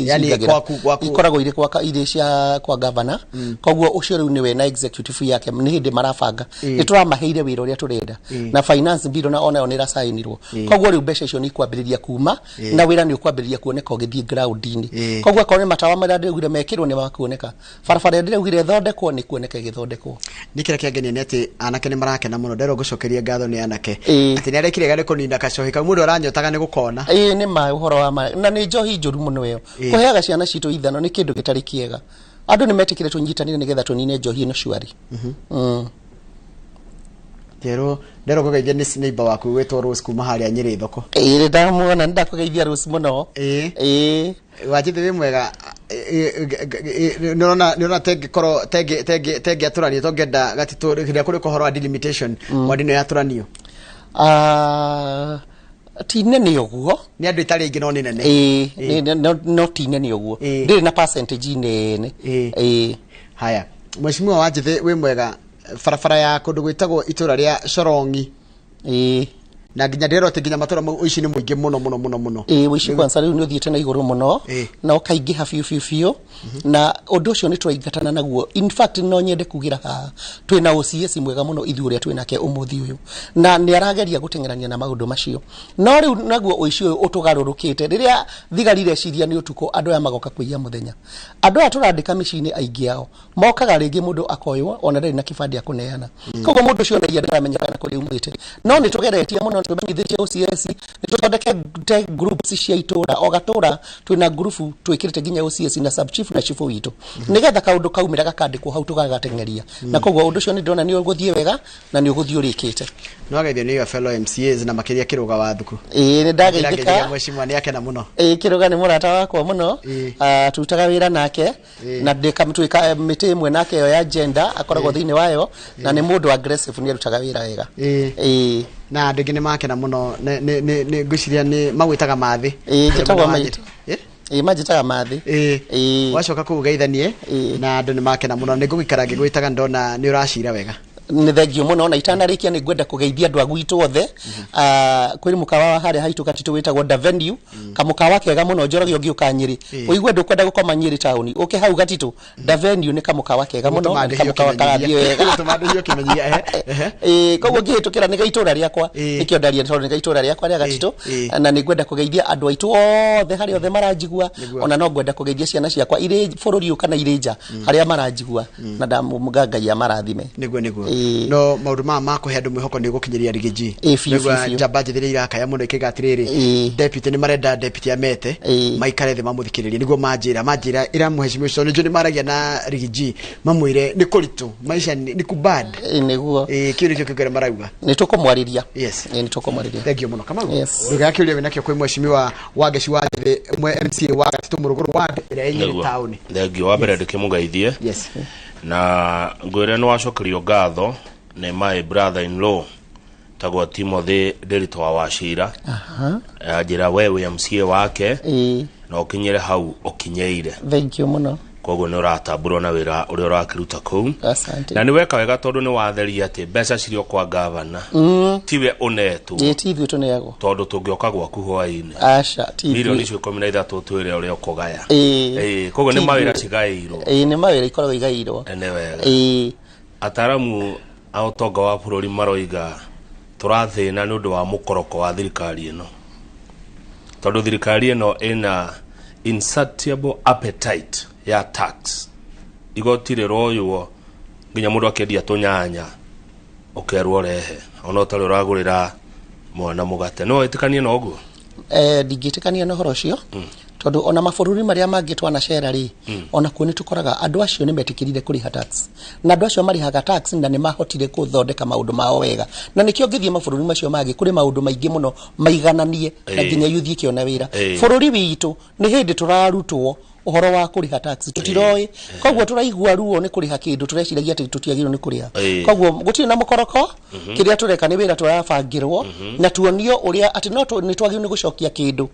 Yani cingagĩra. gwaku- Ikoragwo irĩ kwa irĩ cia kwa governor. Koguo ũcio rĩu nĩwe na executive yake nĩ hĩndĩ marabanga. Nĩ tũramaheire wĩra ũrĩa tũrenda na finance bill na onayo nĩ ĩracainirwo. Koguo rĩu mbeca icio nĩ ikwambĩrĩria kuma na wĩra nĩ ũkwambĩrĩria kuoneka ũgĩthiĩ ground-inĩ. Koguo akorwo nĩ matawa marĩa ndĩraugire mekĩrwo nĩ makuoneka, barabara ĩrĩa ndĩraugire ĩthondekwo nĩ kuoneka ĩgĩthondekwo. Nĩ kĩrĩa kĩangenia nĩ atĩ anake nĩ marakena mũno. Nderwo ngũcokeria ngatho nĩ anake atĩ nĩ arekire nĩ kũnina kacohi kau mũndũ aranyotaga nĩ gũkona. Ĩĩ, nĩ ma ũhoro wa ma, na nĩ njohi njũru mũno ĩyo. Kũheaga ciana citũ ithano nĩ kĩndũ gĩtarĩ kĩega. Andũ nĩ metĩkĩre tũnyitanĩre nĩgetha tũnine njohi ĩno cuari. Nderwo ngũgeithia nĩ neighbor waku wĩtwo Rose kuma harĩa Nyĩrĩ thoko. Ĩĩ, nĩ ndamuona, nĩ ndakũgeithia Rose mũno. Ĩĩ. Wanjĩthĩ wĩ mwega. Nĩũrona tengĩkorwo tengĩatũranio tongenda Gatitũ rĩrĩa kũrĩ ũhoro wa delimitation, wandi ĩno yatũranio? Ah, ti nene ũguo. Nĩ andũ ĩtarĩ aingĩ no nĩ nene. Ĩĩ, no ti nene ũguo, ndĩrĩ na percentage nene. Ĩĩ. Haya, mheshimiwa Wanjĩthĩ wĩ mwega, barabara ya kũndũ gwĩtagwo itũra rĩa Corongi Ĩĩ. Na nginya ndĩrerwo atĩ nginya matũra mau ũici nĩ mũingĩ mũno mũno mũno mũno. Ĩĩ, ũici kwanza rĩu nĩ ũthiĩte na igũrũ mũno na ũkaingĩha biũ biũ biũ, na ũndũ ũcio nĩ tũraingatana naguo. In fact, no nyende kugĩra haha twĩna OCS mwega mũno ithuĩ ũrĩa twĩnake ũmũthĩ ũyũ, na nĩ arageria gũteng'erania na maũndũ macio. No rĩu naguo ũici ũyũ ũtũgarũrũkĩte rĩrĩa thigari ireciria nĩ ũtukũ, andũ aya magoka kũiya mũthenya. Andũ aya tũrandĩka mĩciĩ-inĩ aingĩ ao mokaga rĩngĩ mũndũ akoywo ona ndarĩ na kĩbandĩ akũneana, koguo mũndũ ũcio ona ndaramenyekana kũrĩa umĩte. No nĩ tũgeretie mũno, tũmenyithĩtie OCS, nĩ tũthondekete groups cia itũra, o gatũra twĩna ngurubu twĩkĩrĩte nginya OCS na sub chief na chief witũ, nĩgetha kaũndũ kaumĩra gakandĩkwo hau tũgagateng'eria. Na koguo ũndũ ũcio nĩ ndĩrona nĩ ũgũthiĩ wega na nĩ ũgũthiĩ ũrĩkĩte. Nĩ wageithio nĩ your fellow MCAs na makĩria Kĩrũga wa Thuku. Ĩĩ, nĩ ndageithĩka. Mheshimiwa nĩ akena mũno. Ĩĩ, Kĩrũga nĩ mũrata wakwa mũno. Turutaga wĩra nake na ndĩkamũtuĩka mĩtĩ ĩmwe nake ĩyo ya gender akoragwo thĩinĩ wayo, na nĩ mũndũ aggressive, nĩ arutaga wĩra wega. Ĩĩ, na andũ aingĩ nĩ makena mũno. Nĩ ngwĩciria nĩ magwĩtaga Mathĩ. Ĩĩ, njĩtagwo Maitũ. Ĩĩ, manjĩtaga Mathĩ. Ĩĩ, wacoka kũu geithanie na andũ nĩ makena mũno. Nĩ ngũgĩikara ngĩgwĩtaga, ndona nĩ ũracira wega. Nĩ thengio mũno, na itanarĩkia nĩ ngwenda kũgeithia andũ a gwitũ othe. Kwĩ mũkawa wa harĩa haitũ Gatitũ wĩtagwo Davenue, kamũkawa kega mũno. Njoroge, ũngĩũka Nyĩrĩ ũigue ndũkwenda gũkoma Nyĩrĩ taũni, ũke hau Gatitũ, Davenue nĩ kamũkawa kega mũno na nĩ kamũkawa karathiĩ wega. Ĩĩ, koguo ngĩhĩtũkĩra nĩ ga itũra rĩakwa, nĩkĩo ndaria, tondũ nĩ ga itũra rĩakwa rĩa Gatitũ. Na nĩ ngwenda kũgeithia andũ aitũ othe harĩa othe maranjigua. Ona no ngwenda kũgeithia ciana ciakwa irĩ bũrũri ũyũ kana irĩ nja harĩa maranjigua, na ndamũga Ngai amarathime. Nĩguo no maũndũ maya ma kũhe andũ mwĩhoko nĩ ũgũkinyĩria Rigiji. Ĩĩ, biũ, biũ, biũ. Njamba njĩthĩ nĩ irakaya mũno ikaiga atĩrĩrĩ, deputy nĩ marenda deputy amete maikare thĩ mamũthikĩrĩrie, nĩguo manjĩra ĩra mũhecimiwa ũcio nĩ maragia na Rigiji mamwĩre nĩ kũritũ maisha nĩ kubad. Nĩguo. Kĩu nĩkĩo kĩngĩra marauga. Nĩ tũkũmwarĩria. Yes. Ĩĩ, nĩ tũkũmwarĩria. Thank you mũno, Kamau. Yes. Ndũgakĩũria wĩnakĩo kwĩ mheshimiwa wa Ngeci wa Njĩthĩ, mwe MCA wa Gatitũ Mũrũgũrũ ward ĩrĩa ĩ Nyĩrĩ taũni. Thengio. Wa mbere ndĩkĩmũgeithie na ngwĩre nĩ wacokerio ngatho nĩ my brother in law tagwo Timothy Ndĩritũ wa Wacira. Anjĩra we wĩ MCA wake na ũkinyĩre hau ũkinyĩire. Thank you mũno. Koguo nĩ ũratambũrwo na wĩra ũrĩa ũrakĩruta kũu. Asante. Na nĩ weka wega tondũ nĩ watheria atĩ mbeca cirĩ o kwa gavana, tiwe ũnetwo. Ĩĩ, ti ithuĩ tũneagwo. Tondũ tũngĩoka gwaku hwaĩ-inĩ Aca, ti milioni ithuĩ. icio 13 twĩre ũrĩa ũkũgaya. Ĩĩ. Ĩĩ, koguo nĩ Ti mawĩra ithuĩ. cigaĩirwo. Ĩĩ, nĩ mawĩra ikoragwo igaĩirwo. Nĩ wega. Ĩĩ. Ataramu a ũtonga wa bũrũri maroiga tũrathĩna nĩ ũndũ wa mũkoroko wa thirikari ĩno, tondũ thirikari ĩno ĩna insatiable appetite ya tax. Igoti rĩroywo nginya mũndũ akĩendia tũnyanya ũkerwo rehe ona ũtarĩ ũragũrĩra mwana mũgate. No wĩtĩkanie na ũguo? Ndingĩtĩkania na ũhoro ũcio, tondũ ona mabũrũri marĩa mangĩ twanacera rĩ, ona kuo nĩ tũkoraga andũ acio nĩ metĩkĩrire kũrĩha tax, na andũ acio marĩhaga tax na nĩ mahotire gũthondeka maũndũ mao wega. Na nĩkĩo ngĩthiĩ mabũrũri macio mangĩ kũrĩ maũndũ maingĩ mũno maigananie na nginya yuthi ĩkĩona wĩra. Bũrũri witũ nĩ hĩndĩ tũrarutwo ũhoro wa kũrĩha tax, tũtiroĩ, koguo tũraigua ruo nĩ kũrĩha kĩndũ tũreciragia atĩ tũtiagĩrĩirwo nĩ kũrĩha. Koguo gũtirĩ na mũkoroko. Kĩrĩa tũreka nĩ wĩra tũrabangĩrwo na tuonio ũrĩa atĩ no nĩ twagĩrĩirwo nĩ gũcokia kĩndũ.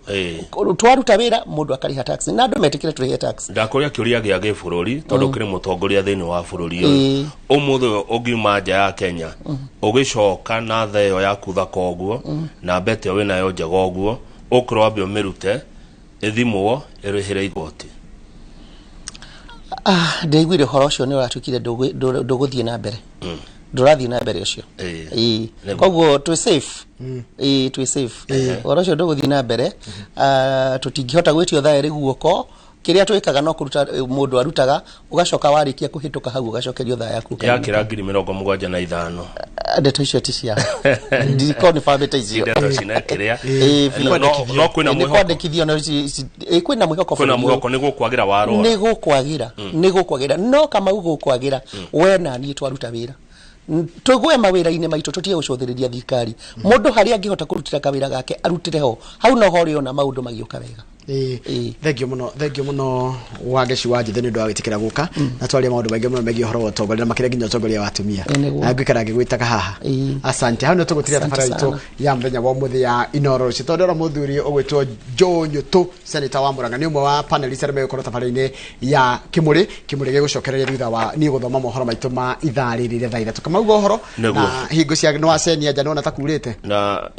Twaruta wĩra mũndũ akarĩha tax, na andũ metĩkĩre tũrĩhe tax. Ndakũria kĩũria gĩa gĩbũrũri tondũ kĩrĩ mũtongoria thĩinĩ wa bũrũri ũyũ. Ũmũthĩ ũyũ ũngiuma nja ya Kenya ũgĩcoka na tha ĩyo yaku thaka ũguo na mbete ĩyo wĩnayo njega ũguo, ũkĩrwo wambe ũmĩrute ĩthimwo ĩrĩhĩre igoti? Ndĩiguire ũhoro ũcio nĩ ũratuĩkire ndũgũthiĩ na mbere, ndũrathiĩ na mbere ũcio. Ĩĩ. Koguo twĩ safe. Ĩĩ, twĩ safe, ũhoro ũcio ndũgũthiĩ na mbere. Tũtingĩhota gwĩtio thaa ĩrĩ guoko. Kĩrĩa twĩkaga no kũruta, mũndũ arutaga, ũgacoka warĩkia kũhĩtũka hau ũgacokerio thaa yaku ũkainũka. Yakĩra 75,000. Ndeto icio ti cia ndikorwo nĩ bambĩte icio. Ndeto cina kĩrĩa. Ĩĩ, biũ. No kwĩna Ĩĩ, nĩ mwĩhoko. kwandĩkithio no ĩĩ, kwĩna mwĩhoko kwĩna bũrũri ũyũ. mwĩhoko nĩ gũkwagĩra warora. Nĩ gũkwagĩra, nĩ gũkwagĩra, no Kamau gũkwagĩra we na niĩ twaruta wĩra, tũgwe mawĩra-inĩ maitũ, tũtige gũcũthĩrĩria thirikari. Mũndũ harĩa angĩhota kũrutĩra kawĩra gake arutĩre ho, hau noho ũrĩona maũndũ magĩũka wega. Thengio muno, thengio muno Wangeci wa Njĩthĩ nĩ ũndũ wa gwĩtĩkĩra gũka na twaria maũndũ maingĩ mũno megiĩ ũhoro wa ũtongoria na makĩria nginya ũtongoria wa atumia. Nĩguo. Na ngũikara ngĩgwĩtaga haha. Asante. Hau nĩ tũgũtiria Asante tabarĩra itũ sana. ya mũthenya wa ũmũthĩ ya Inoro rũciũ, tondũ ndĩrona mũthuri ũgwĩtwo Joe Nyũtũ, senator wa Murang'a, nĩ ũmwe wa panelists arĩa megũkorwo tabarĩra-inĩ ya Kĩmũrĩ. Kĩmũrĩ gĩgũcokereria thutha wa niĩ gũthoma mohoro maitũ ma ithaa rĩrĩ rĩa thaa 3. Kamauga ũhoro Nĩguo. na hingo cia nĩ wacenia nja, nĩwona ta kurĩte? Na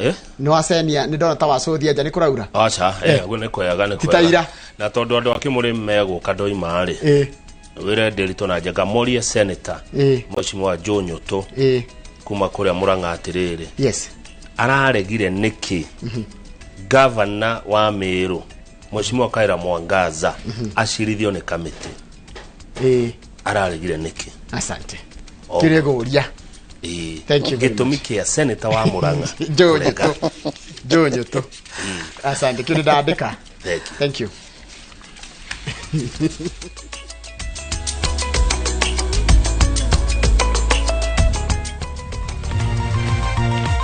Nĩ wacenia, nĩ ndona ta wacũthia nja, nĩ kũraura. Aca, guo nĩ kwega, nĩ Ti ta kwega. ira. Na tondũ andũ a Kĩmũrĩ megũka ndoima rĩ, wĩre Ndĩritũ na Njenga morie senator Mheshimiwa Joe Nyũtũ kuma kũrĩa Murang'a atĩrĩrĩ, araregire nĩkĩ gavana wa Meru Mheshimiwa Kaira Mwangaza acirithio nĩ kamĩtĩ? Araregire nĩkĩ? Asante. O. Kĩrĩ ngũria. Thank you very Gĩtũmi kĩa senator wa Murang'a Joe kũrega. Nyũtũ, Joe Nyũtũ, asante. Kĩrĩ ndandĩka. Thank you. Thank you.